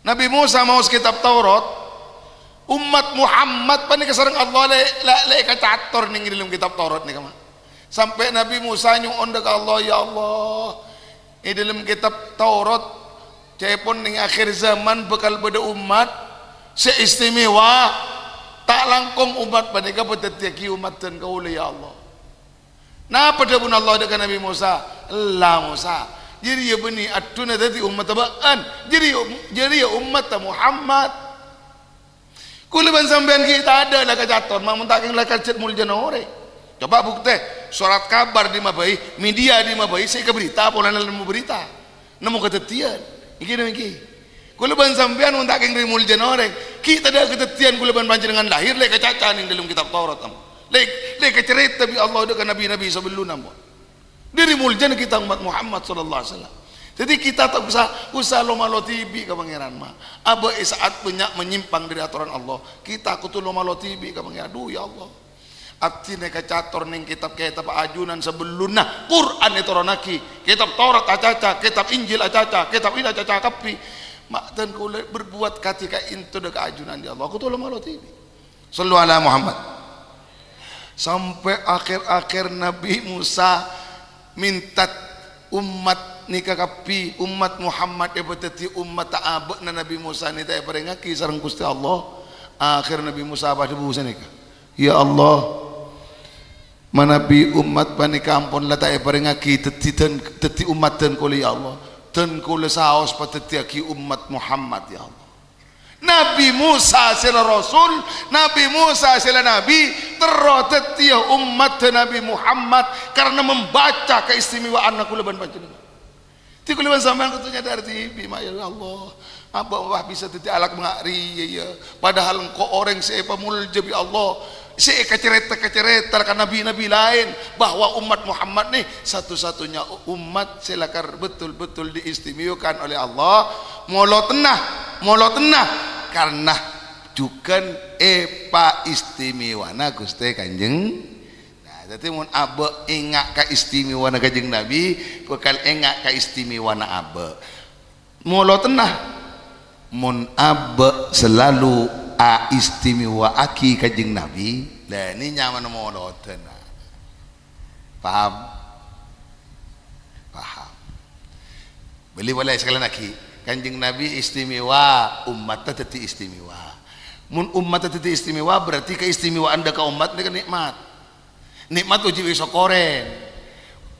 Nabi Musa maos kètab Taurat. Ommat Muhammad panèka sareng Allah lè-, lè-, lè èkacator nèng è dâlem kètab Taurat nèka, ma'. Sampè' Nabi Musa nyo'on dâ' ka Allah, "Ya Allah, È dâlem kètab Taurat, ca'èpon neng akhir zaman bhâkal bâdâ ommat sè istimewa. Ta' langkong ommat panèka èpadhâddhiyâghi ommat dân kaulâ, ya Allah. Napa dhâbuna Allah dâ' ka Nabbhi Mosa? "Ella, Mosa, jârèya bânnè adduna dhâddhi ommatta bâ'ân. Jârèya, jârèya ommatta Muhammad." Kaulâ bân sampèyan ghi' tadâ' la kacator, ma' mon ta' kèng la kajhât moljâna orèng. Coba bhuktè, sorat kabar dimma bhâi, media dimma bhâi, sè èkaberita polana nemmo berita. Nemmo kadhâddhiyân. Ènggi napa ènggi? Kaulâ bân sampèyan mon ta' kèng rè moljâna orèng, ghi' tadâ' kadhâddhiyân kaulâ bân panjhennengngan lahir la èkacaca neng dâlem kètab Taurat, em. La, la èkacarèta bi' Allah dâ' ka nabbhi-nabbhi sabellunna, ampon. Dâri moljâna kita ommat Muhammad sallallahu alaihi wasallam. Dhâddhi kita ta' osa, osa lo-malo dhibi' ka Pangèran, ma'. Abâ' è sa'at bânnya' manyimpang dâri atoran Allah, kita kodhu lo-malo dhibi' ka Pangèran. Adhu, ya Allah. Abdhina èkacator neng kètab-kètab ajunan sabellunna Qur'an ètoronaghi, kètab Taurat acaca, kètab Injil acaca, kètab ila acaca kabbhi. Ma' dân kaulâ berbuat kadhi ka'ènto dâ' ka ajunan, ya Allah. Kodhu lo-malo dhibi'. Shallu ala Muhammad. Sampè' akhèr-akhèr Nabbhi Mosa mènta ommat nèka kabbhi, ommat Muhammad èpadhâddhi ommatta abâ'na Nabbhi Mosa nèka ta' èparèngaghi sareng Ghustè Allah. Akhèr Nabbhi Mosa padhâbu sanèka, "Ya Allah, manabi ommat panèka ampon la ta' èparèngaghi dhâddhi dân, dhâddhi ommat dân kaulâ, ya Allah, dân kaulâ saos padhâddhiyâghi ommat Muhammad, ya Allah." Nabbhi Mosa sè la rasul, Nabbhi Mosa sè la nabbhi, terro dhâddhiyâ ommatta Nabbhi Muhammad karena membaca keistimewaanna kaulâ bân panjhennengngan. Dhâddhi kaulâ bân sampèyan kodhu nyadar dhibi', ma', ya Allah. Abâ' wah bisa dhâddhi alak manga'ri, ya, ya. Padahal engko' orèng sè èpamolja bi' Allah. Sè èkacarèta-kacarèta ka nabbhi-nabbhi laèn bahwa ommat Muhammad nè satu-satunya ommat sè lakar betul-betul diistimewakan oleh Allah. Molotenna, molotenna, karena jhughân èpaistimewana Ghustè Kanjeng. Nah, dhâddhi mon abâ' enga' kaistimewana Kanjeng Nabbhi, bhâkal enga' kaistimewana abâ'. Molotenna, mon abâ' salalu aistimewa'aghi Kanjeng Nabbhi, la nè nyamana molodan. Paham? Paham. Bâli polè sakalèyan aghi', Kanjeng Nabbhi istimewa, ommatta dhâddhi istimewa. Mon ommatta dhâddhi istimewa, berarti keistimewaan dâ' ka ommat nèka nè'mat. Nè'mat wajib èsokkorè.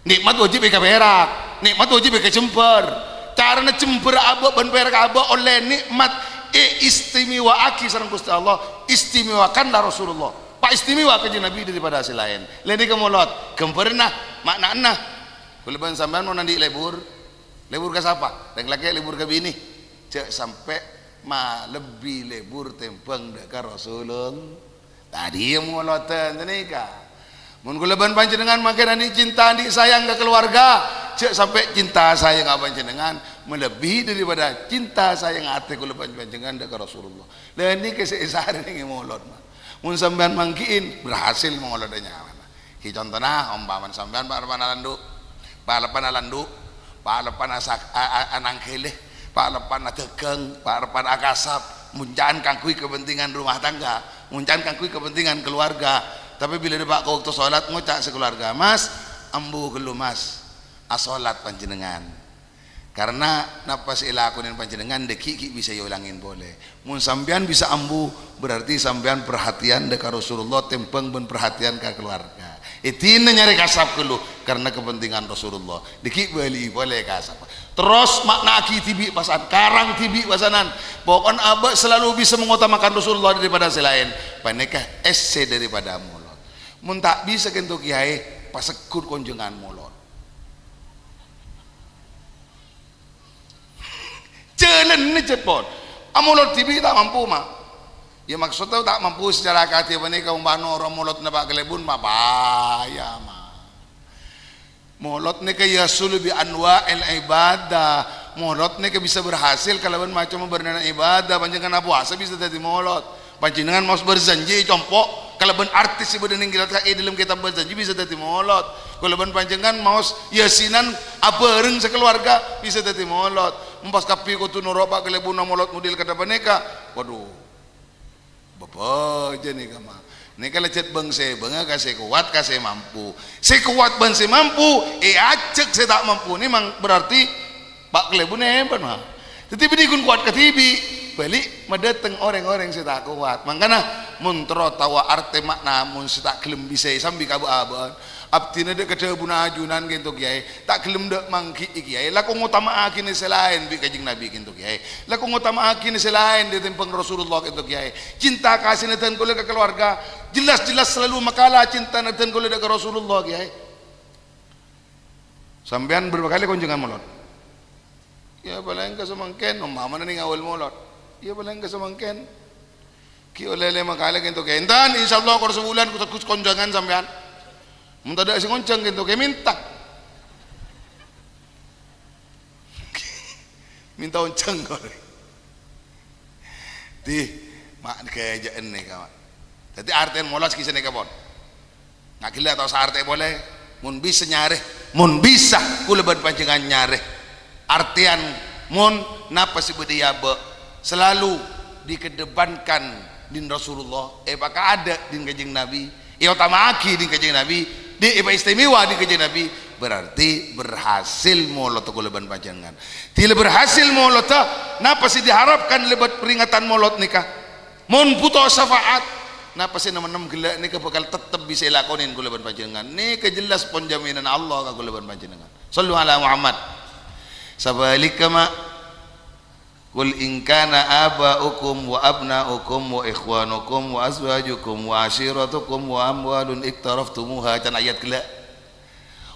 Nè'mat wajib èkapèrak. Nè'mat wajib èkajembhâr. Carana jembhâr abâ' bân pèrak abâ' ollè nè'mat èistimewa'aghi sareng Ghustè Allah. Istimewakanlah Rasulullah. Paistimewa Kanjeng Nabbhi daripada sè laèn. La nèka molod. Ghâmbhârânna, ma'nana. Kaulâ bân sampèyan mon andi' lebur. Lebur ka sapa? Rèng lakè' lebur ka binè. Jhâ' sampè' malebbi lebur tèmbhâng dâ' ka Rasulullah. Tadhiyâ molodan ghânèka. Mon kaulâ bân panjhennengngan mangkèn andi' cinta, andi' sayang ka kaluwarga, jhâ' sampè' cinta sayang panjhennengngan malebbi daripada cinta sayang atè kaulâ bân panjhennengngan dâ' ka Rasulullah. La nèka sè èsarèngè molod, ma'. Mon sampèyan manggi'in, berhasil molodda nyamana. Ghi contona, ompamana sampèyan pa'-leppa'na landu', pa'-leppa'na landu', pa'-leppa'na sak-, a-, a-, anangghelè, pa'-leppa'na dhâghâng, pa'-leppa'na akasap, mon ca'an kaangghuy kepentingan rumah tangga, mon ca'an kaangghuy kepentingan keluarga. Tapè bilâ dâpa' ka bâkto solat, ngoca' sakeluarga, "Mas, ambu ghâllu, Mas, asolat panjhennengngan." Karena napa sè èlakonè panjhennengngan dâgghi' ghi' bisa èolangè polè. Mon sampèyan bisa ambu, berarti sampèyan perhatian dâ' ka Rasulullah tèmbhâng bân perhatian ka keluarga. Èdina nyarè kasap ghâllu karena kepentingan Rasulullah. Dâgghi' bâli'i polè kasap. Terros ma'na'aghi dhibi' pasan, karang dhibi' pasanan. Pokokna abâ' selalu bisa mengutamakan Rasulullah daripada sè laèn. Panèka èssè daripada molod. Mon ta' bisa kènto kèyaè, pasegghut konjhângan molod. Jhâlânna jhât pon. Amolod dhibi' ta' mampu, ma'. Ya, maksodda ta' mampu secara akadhi panèka, ompama noro' molod napa' kalèbun, ma' bhâjâ, ma'. Molod nèka yahsulu bi anwa'il ibadah. Molod nèka bisa berhasil kalabân macemma bârnana ibadah. Panjhennengngan apowasa bisa dhâddhi molod. Panjhennengngan maos berjanji compo' kalabân artis sè bâdâ neng kitab, è dâlem kitab berjanji bisa dhâddhi molod. Kalabân panjhennengngan maos yasinan abhâreng sakaluwarga bisa dhâddhi molod. Mon pas kabbhi kodhu noro' pa' kalèbunna molod model kadhâ' panèka. Waduh. Bâbâjâ nèka, ma'. Nèka la jhât bâng-sèbângnga ka sè kowat, ka sè mampu. Sè kowat bân sè mampu èajhâk sè ta' mampu, nèmang berarti pa' kalèbun èbân, ma. Dhâddhi bânnè ghun kowat kadhibi', bâli' madhâteng orèng-orèng sè ta' kowat. Mangkana, mon terro taowa artè ma'na, mon sè ta' ghellem bisaè sambi ka bâ'-abâ'ân, abdhina dâ' ka dhâbuna ajunan kènto, Kèyaè. Ta' ghellem dâ' mangghi'i, Kèyaè. Lako ngotama'aghina sè laèn bi' Kanjeng Nabi kènto, Kèyaè. Lako ngotama'aghina sè laèn dâtèmbhâng Rasulullah kènto, Kèyaè. Cinta kasina dân kaulâ ka keluarga, jelas-jelas selalu makala cintana dân kaulâ dâ' ka Rasulullah, Kèyaè. Sampèyan bârâmpa kalè konjhângan molod? Iyâ, palèng ka samangkèn, ompamana nèng awal molod. Iyâ, palèng ka samangkèn. Ghi' ollè lèma kalè kènto, Kèyaè. Enten, insyaallah, kor sabulân ku tegus konjhângan sampèyan. Mon tadâ' sè ngonjhâng kènto, Kèyaè, mènta. Mènta onjhâng, kor. Di, ma' ghâjâ'ân nèka, ma'. Dhâddhi, artèna molod sakèya nèka, pon. Nga' ghellâ' ta' osa artè polè, mon bisa nyarè, mon bisa kaulâ bân panjhennengngan nyarè. Artèyan mon napa sè bâdâ è abâ', selalu dikedepankan dhin Rasulullah, èpakaadâ' dhin Kanjeng Nabi, èotama'aghi dhin Kanjeng Nabi, dhi-, èpaistimewa dhin Kanjeng Nabi, berarti berhasil molodda kaulâ bân panjhennengngan. Dhilâ berhasil molodda, napa sè diharapkan lèbât peringatan molod nèka? Mon bhuto syafaat, napa sè nem-ennem ghellâ' nèka bhâkal tettep bisa èlakonè kaulâ bân panjhennengngan. Nèka jelas pon jaminanna Allah ka kaulâ bân panjhennengngan. Shallu ala Muhammad. Sabhâligghâ, ma'. "Qul in kana aba'ukum wa abna'ukum wa ikhwanukum wa azwajukum wa ashiratukum wa amwalun iqtaraftumuha," can ayat ghellâ'.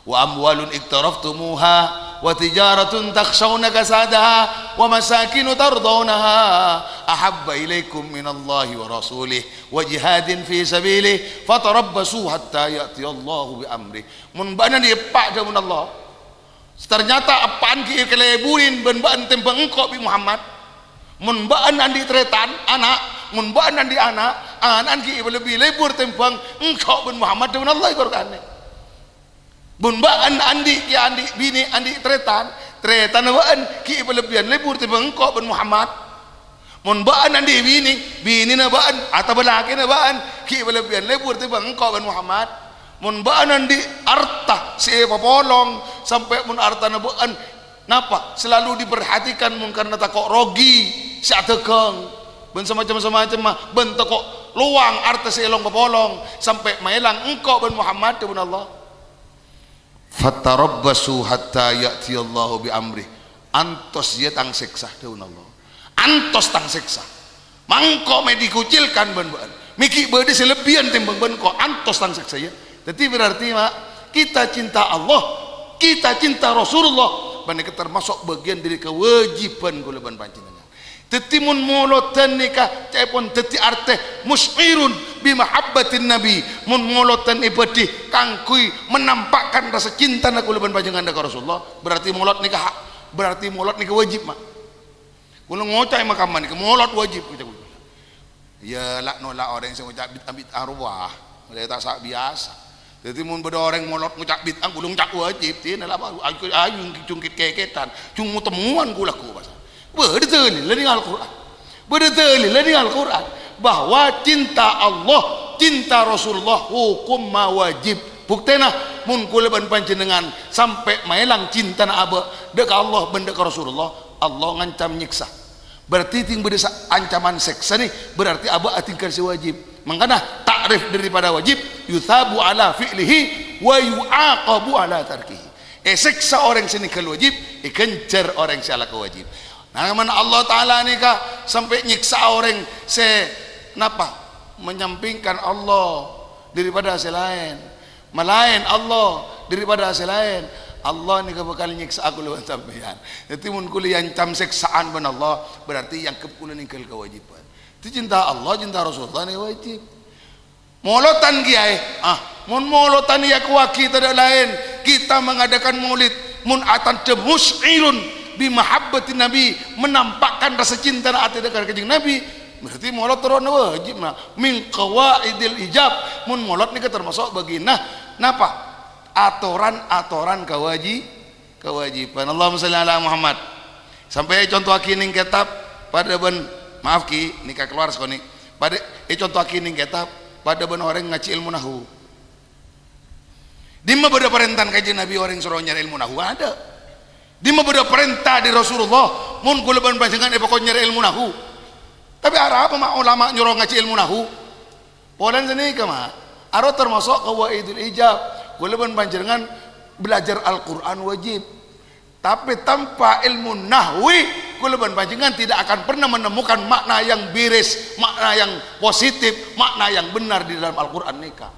"Wa amwalun iqtaraftumuha wa tijaratun takhshawna kasadaha wa masakinu tardawnaha ahabba ilaikum minallahi wa rasulih wa jihadin fi sabilih fatarabbasu hatta ya'tiyallahu bi amrih." Mon bâ'na andi' eppa', dhâbuna Allah, ternyata eppa'na ghi' èkalèburè bân bâ'na tèmbhâng engko' bi' Muhammad. Mon bâ'na andi' tarètan, ana', mon bâ'na andi' ana', ana'na ghi' èpalebbi lebur tèmbhâng engko' bân Muhammad, dhâbuna Allah è Qur'anna. Mon bâ'na andi', kèya andi' binè, andi' tarètan, tarètanna bâ'na ghi' èpalebbiyân lebur tèmbhâng engko' bân Muhammad. Mon bâ'na andi' binè, binèna bâ'na, otabâ lakèna bâ'na ghi' èpalebbiyân lebur tèmbhâng engko' bân Muhammad. Mon bâ'na andi' arta sè èpapolong, sampè' mon artana bâ'na, napa, selalu diperhatikan mon karna tako' rogi sè adhâghâng, bân samacem-samacemma, bân tako' lowang arta sè èlong-papolong, sampè' maèlang engko' bân Muhammad, dhâbuna Allah. "Fatarabbasu hatta ya'tiyallahu bi amrih." Antos, iyâ, tang sèksa, dhâbuna Allah. Antos tang sèksa. Mangko mè' dikucilkan bân bâ'na. Mè' ghi' bâdâ sè lebbiyân tèmbhâng bân engko', antos tang sèksa, iyâ. Dhâddhi berarti, ma', kita cinta Allah, kita cinta Rasulullah, bân nèka termasuk bagian dari kewajiban kaulâ bân panjhennengngan. Dhâddhi, mon molodhân nèka ca'èpon dhâddhi artè musy'irun bi mahabbatin Nabi. Mon molodhân èbâdhi kaangghuy menampakkan rasa cintana kaulâ bân panjhennengngan dâ' ka Rasulullah, berarti molod nèka ha-, berarti molod nèka wajib, ma'. Kaulâ ngoca' è makamma nèka molod wajib, ngoca' kaulâ. Iyâ, la' nola' orèng sè ngoca' bid'ah-bid'ah rowa. Mulai ta' sa-, biyasa. Dhâddhi, mon bâdâ orèng molod ngoca' bid'ah, kaulâ ngoca' wajib, dinah la, ayu, ayu, jungkit kèkètan, jung mo-temmowan kaulâ ghu, pas. Bâdâ dalilla nèng Al-Qur'an. Bâdâ dalilla nèng Al-Qur'an bahwa cinta Allah, cinta Rasulullah hukumma wajib. Buktèna, mon kaulâ bân panjhennengngan sampè' maèlang cintana abâ' dâ' ka Allah bân dâ' ka Rasulullah, Allah ngancam nyèksa. Berarti tèng bâdâ sa-, ancaman sèksa nè, berarti abâ' adhingghâl sè wajib. Mangkana ta'rif daripada wajib, "Yutsabu ala fi'lihi wa yu'aqabu ala tarkihi." Èsèksa orèng sè nèngghâl wajib, èghânjhâr orèng sè alako wajib. Nah, mèn Allah Ta'ala nèka sampè' nyèksa orèng sè napa? Menyampingkan Allah daripada sè laèn. Malaèn Allah daripada sè laèn, Allah nèka bhâkal nyèksa kaulâ bân sampèyan. Dhâddhi, mon kaulâ èancam sèksaan bân Allah, berarti èangghep kaulâ nèngghâl kawâjibhân. Dhâddhi, cinta Allah, cinta Rasulullah nèka wajib. Molodhân kèyaè, ah, mon molodhân èakowaghi tadâ' laèn, kita mengadakan maulid, mon atandhâ musy'irun bi mahabbatin Nabi, menampakkan rasa cintana atè dâ' ka Kanjeng Nabi, berarti molod terro'na wajib, nah. Min qawaidil ijab, mon molod nèka termasuk bâgiyânna napa? Atoran-atoran kawaji-, kawajibhân. Allahumma shalli ala Muhammad. Sampè' ècontowaghi nèng kètab padâ bân, maaf, Ki, nèka kalowar sakonè'. Padâ ècontowaghi nèng kètab Padâ bân orèng ngajhi èlmo nahwu. Dimma bâdâ parèntana Kanjeng Nabi orèng soro nyarè èlmo nahwu? Adâ'. Dimma bâdâ parènta dâri Rasulullah, mon kaulâ bân panjhennengngan èpakon nyarè èlmo nahwu? Tapè arapa ma' ulama nyoro ngajhi èlmo nahwu? Polana sanèka, ma', aro tamaso' qawaidul ijab. Kaulâ bân panjhennengngan belajar Al-Qur'an wajib. Tapi tanpa ilmu nahwi, kaulâ bân panjhennengngan tidak akan pernah menemukan makna yang beres, makna yang positif, makna yang benar di dalam Al-Qur'an nèka.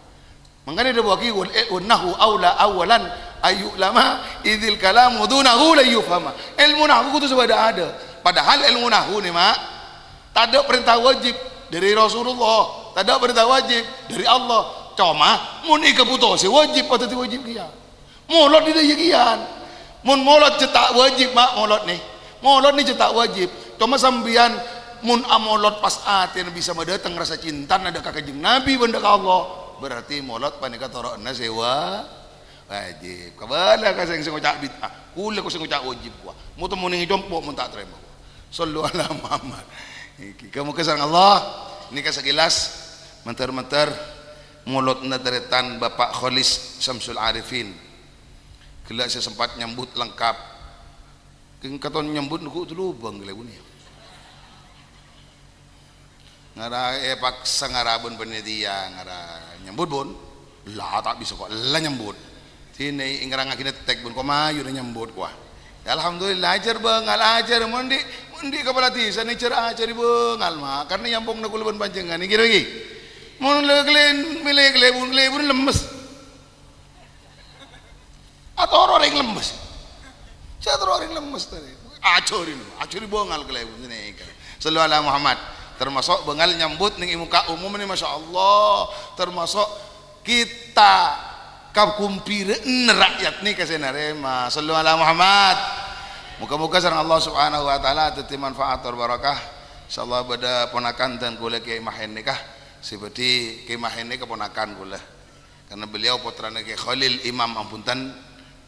Mangkana èdhâbuwâghi, "Wal, eh, wan nahwu aula awwalan ayyu'lama, idzil kalamu dunahu la yufhama." Èlmo nahwu kodhu sè bâdâ adâ'. Padahal èlmo nahwu nè, ma', tadâ' parènta wajib dâri Rasulullah, tadâ' parènta wajib dâri Allah. Coma, mon èkabhuto sè wajib, padâ dâddhi wajib kèya. Molod dâ' iyâ kèya. Mon molod jhâ' ta' wajib, ma', molod nè. Molod nè jhâ' ta' wajib. Coma sampèyan mon amolod pas atèna bisa madâteng rasa cintana dâ' ka Kanjeng Nabi bân dâ' ka Allah, berarti molod panèka toro'na sè wa-, wajib. Kabâlâ ka sèng, sè ngoca' bid'ah. Kaulâ ko sè ngoca' wajib, wa. Mo-, temmo nèng è compo' mon ta' tarèma. Shallu ala Muhammad. Nèka, moghâ-moghâ sareng Allah, nèka sakilas, mènter-mènter, molodna tarètan Bapak Kholis Samsul Arifin. Ghellâ' sè sempat nyambut lengkap. Kèng katon nyambut nèko tolobâng ghellâ' bhunten, yâ. Ngara èpaksa ngara bân panitia, ngara nyambut, bun. La, ta' bisa, ko'. La nyambut. Sini ngarangngaghi nètèk, bun. Ko' mayu nyambut, ko'. Yâ, alhamdulillah, ajhâr bângal, ajhâr. Mon dhi', mon dhi' kapala dhisa nè ajhâr, ajhâr bângal, ma'. Karna nyampongna kaulâ bân panjhennengngan, ngghi, ngghi. Mon lè-, lè-, mèlè, lè-, bun, lè-, bun lemmes. Atoro orèng lemmes. Sè atoro orèng lemmes tadi. Ajhâri, ajhâri bângal kalèbun nèka. Shallu ala Muhammad. Termasuk bângal nyambut nèng è muka umum nè, Masya Allah. Termasuk kita kakumpirana rakyat nèka sè narèma. Shallu ala Muhammad. Moghâ-moghâ sareng Allah Subhanahu wa Ta'ala dhâddhi manfaat tor barokah. Insyaallah bâdâ ponakan dân kaulâ Kèyaè Mahen nèka. Sè bâdhi Kèyaè Mahen nèka ponakan kaulâ. Karena beliau pottrana Kè Kholil Imam, ampun,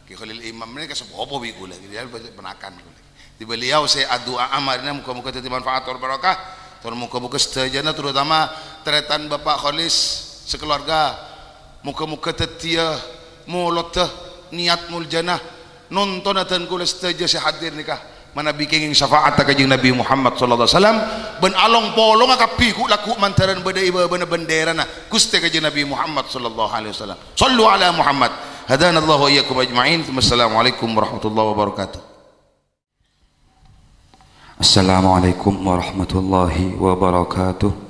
Kè Kholil Imam nèka sapopo bi' kaulâ, jadi ponakan kaulâ. Di beliau sè adu'a amarna moghâ-moghâ dhâddhi manfaat tor barokah, tor moghâ-moghâ sadhâjâna, terutama tarètan Bapak Kholis sakeluarga, moghâ-moghâ dhâddhiyâ molodda niyat muljana, nontona dân kaulâ sadhâjâ sè hadir nèka, manabi kèngèng syafa'atta Kanjeng Nabi Muhammad sallallahu alaihi wasallam, bân along-polonga kabbhi ghu'-lagghu' mandhârân bâdâ è bâbâna bendèrana Ghustè Kanjeng Nabi Muhammad sallallahu alaihi wasallam. Shallu ala Muhammad. Hadanallahu wa iyyakum ajma'in. Assalamualaikum warahmatullahi wabarakatuh. Assalamualaikum warahmatullahi wabarakatuh.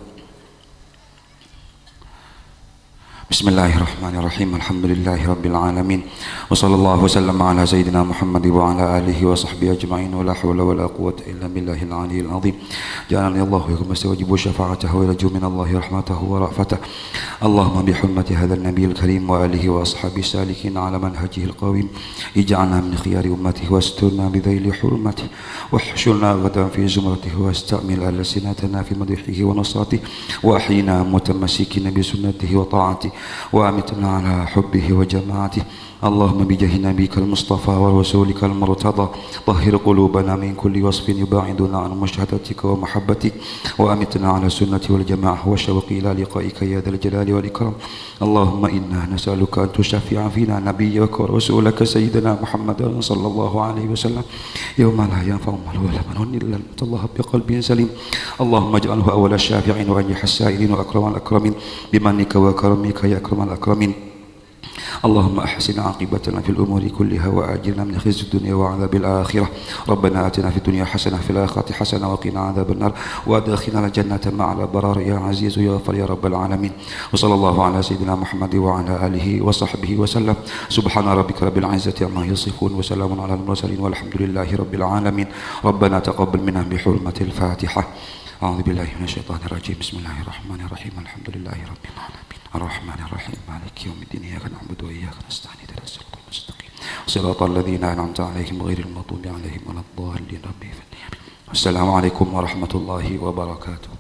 Bismillahirrahmanirrahim. Alhamdulillahirabbil alamin. Wa sallallahu wa sallama ala sayyidina Muhammad wa ala alihi wa sahbihi ajma'in. Wa la haula wa la quwwata illa billahil aliyyil azim. Ja'alani Allahu wa iyyakum yastajibu syafa'atahu wa yarju minallahi rahmatahu wa ra'fatah. Allahumma bi hurmati hadzan nabiyil karim wa alihi wa ashabihi salikin ala manhajihil qawim. Ij'alna min khiyari ummatihi wasturna bi dhaili hurmatihi. واحشرنا غدا في زمرته واستعمل ألسنتنا في مدحه ونصرته وأحينا متمسكين بسنته وطاعته وأمتنا على حبه وجماعته. اللهم بجاه نبيك المصطفى ورسولك المرتضى طهر قلوبنا من كل وصف يباعدنا عن مشاهدتك ومحبتك وأمتنا على السنة والجماعة والشوق إلى لقائك يا ذا الجلال والإكرام. اللهم إنا نسألك أن تشفع فينا نبيك ورسولك سيدنا محمدا صلى الله عليه وسلم يوم لا ينفع مال ولا بنون إلا من أتى الله بقلب سليم. اللهم اجعله أول الشافعين وأنجح السائلين وأكرم الأكرمين بمنك وكرمك يا أكرم الأكرمين. اللهم أحسن عاقبتنا في الأمور كلها وأجرنا من خزي الدنيا وعذاب الآخرة. ربنا آتنا في الدنيا حسنة وفي الآخرة حسنة وقنا عذاب النار وأدخلنا الجنة مع الأبرار يا عزيز يا غفار يا رب العالمين. وصلى الله على سيدنا محمد وعلى آله وصحبه وسلم. سبحان ربك رب العزة عما يصفون وسلام على المرسلين والحمد لله رب العالمين. ربنا تقبل منا بحرمة الفاتحة. أعوذ بالله من الشيطان الرجيم. بسم الله الرحمن الرحيم. الحمد لله رب العالمين. الرحمن الرحيم. مالك يوم الدين. إياك نعبد وإياك نستعين. اهدنا الصراط المستقيم. صراط الذين أنعمت عليهم غير المغضوب عليهم ولا الضالين. آمين. السلام عليكم ورحمة الله وبركاته.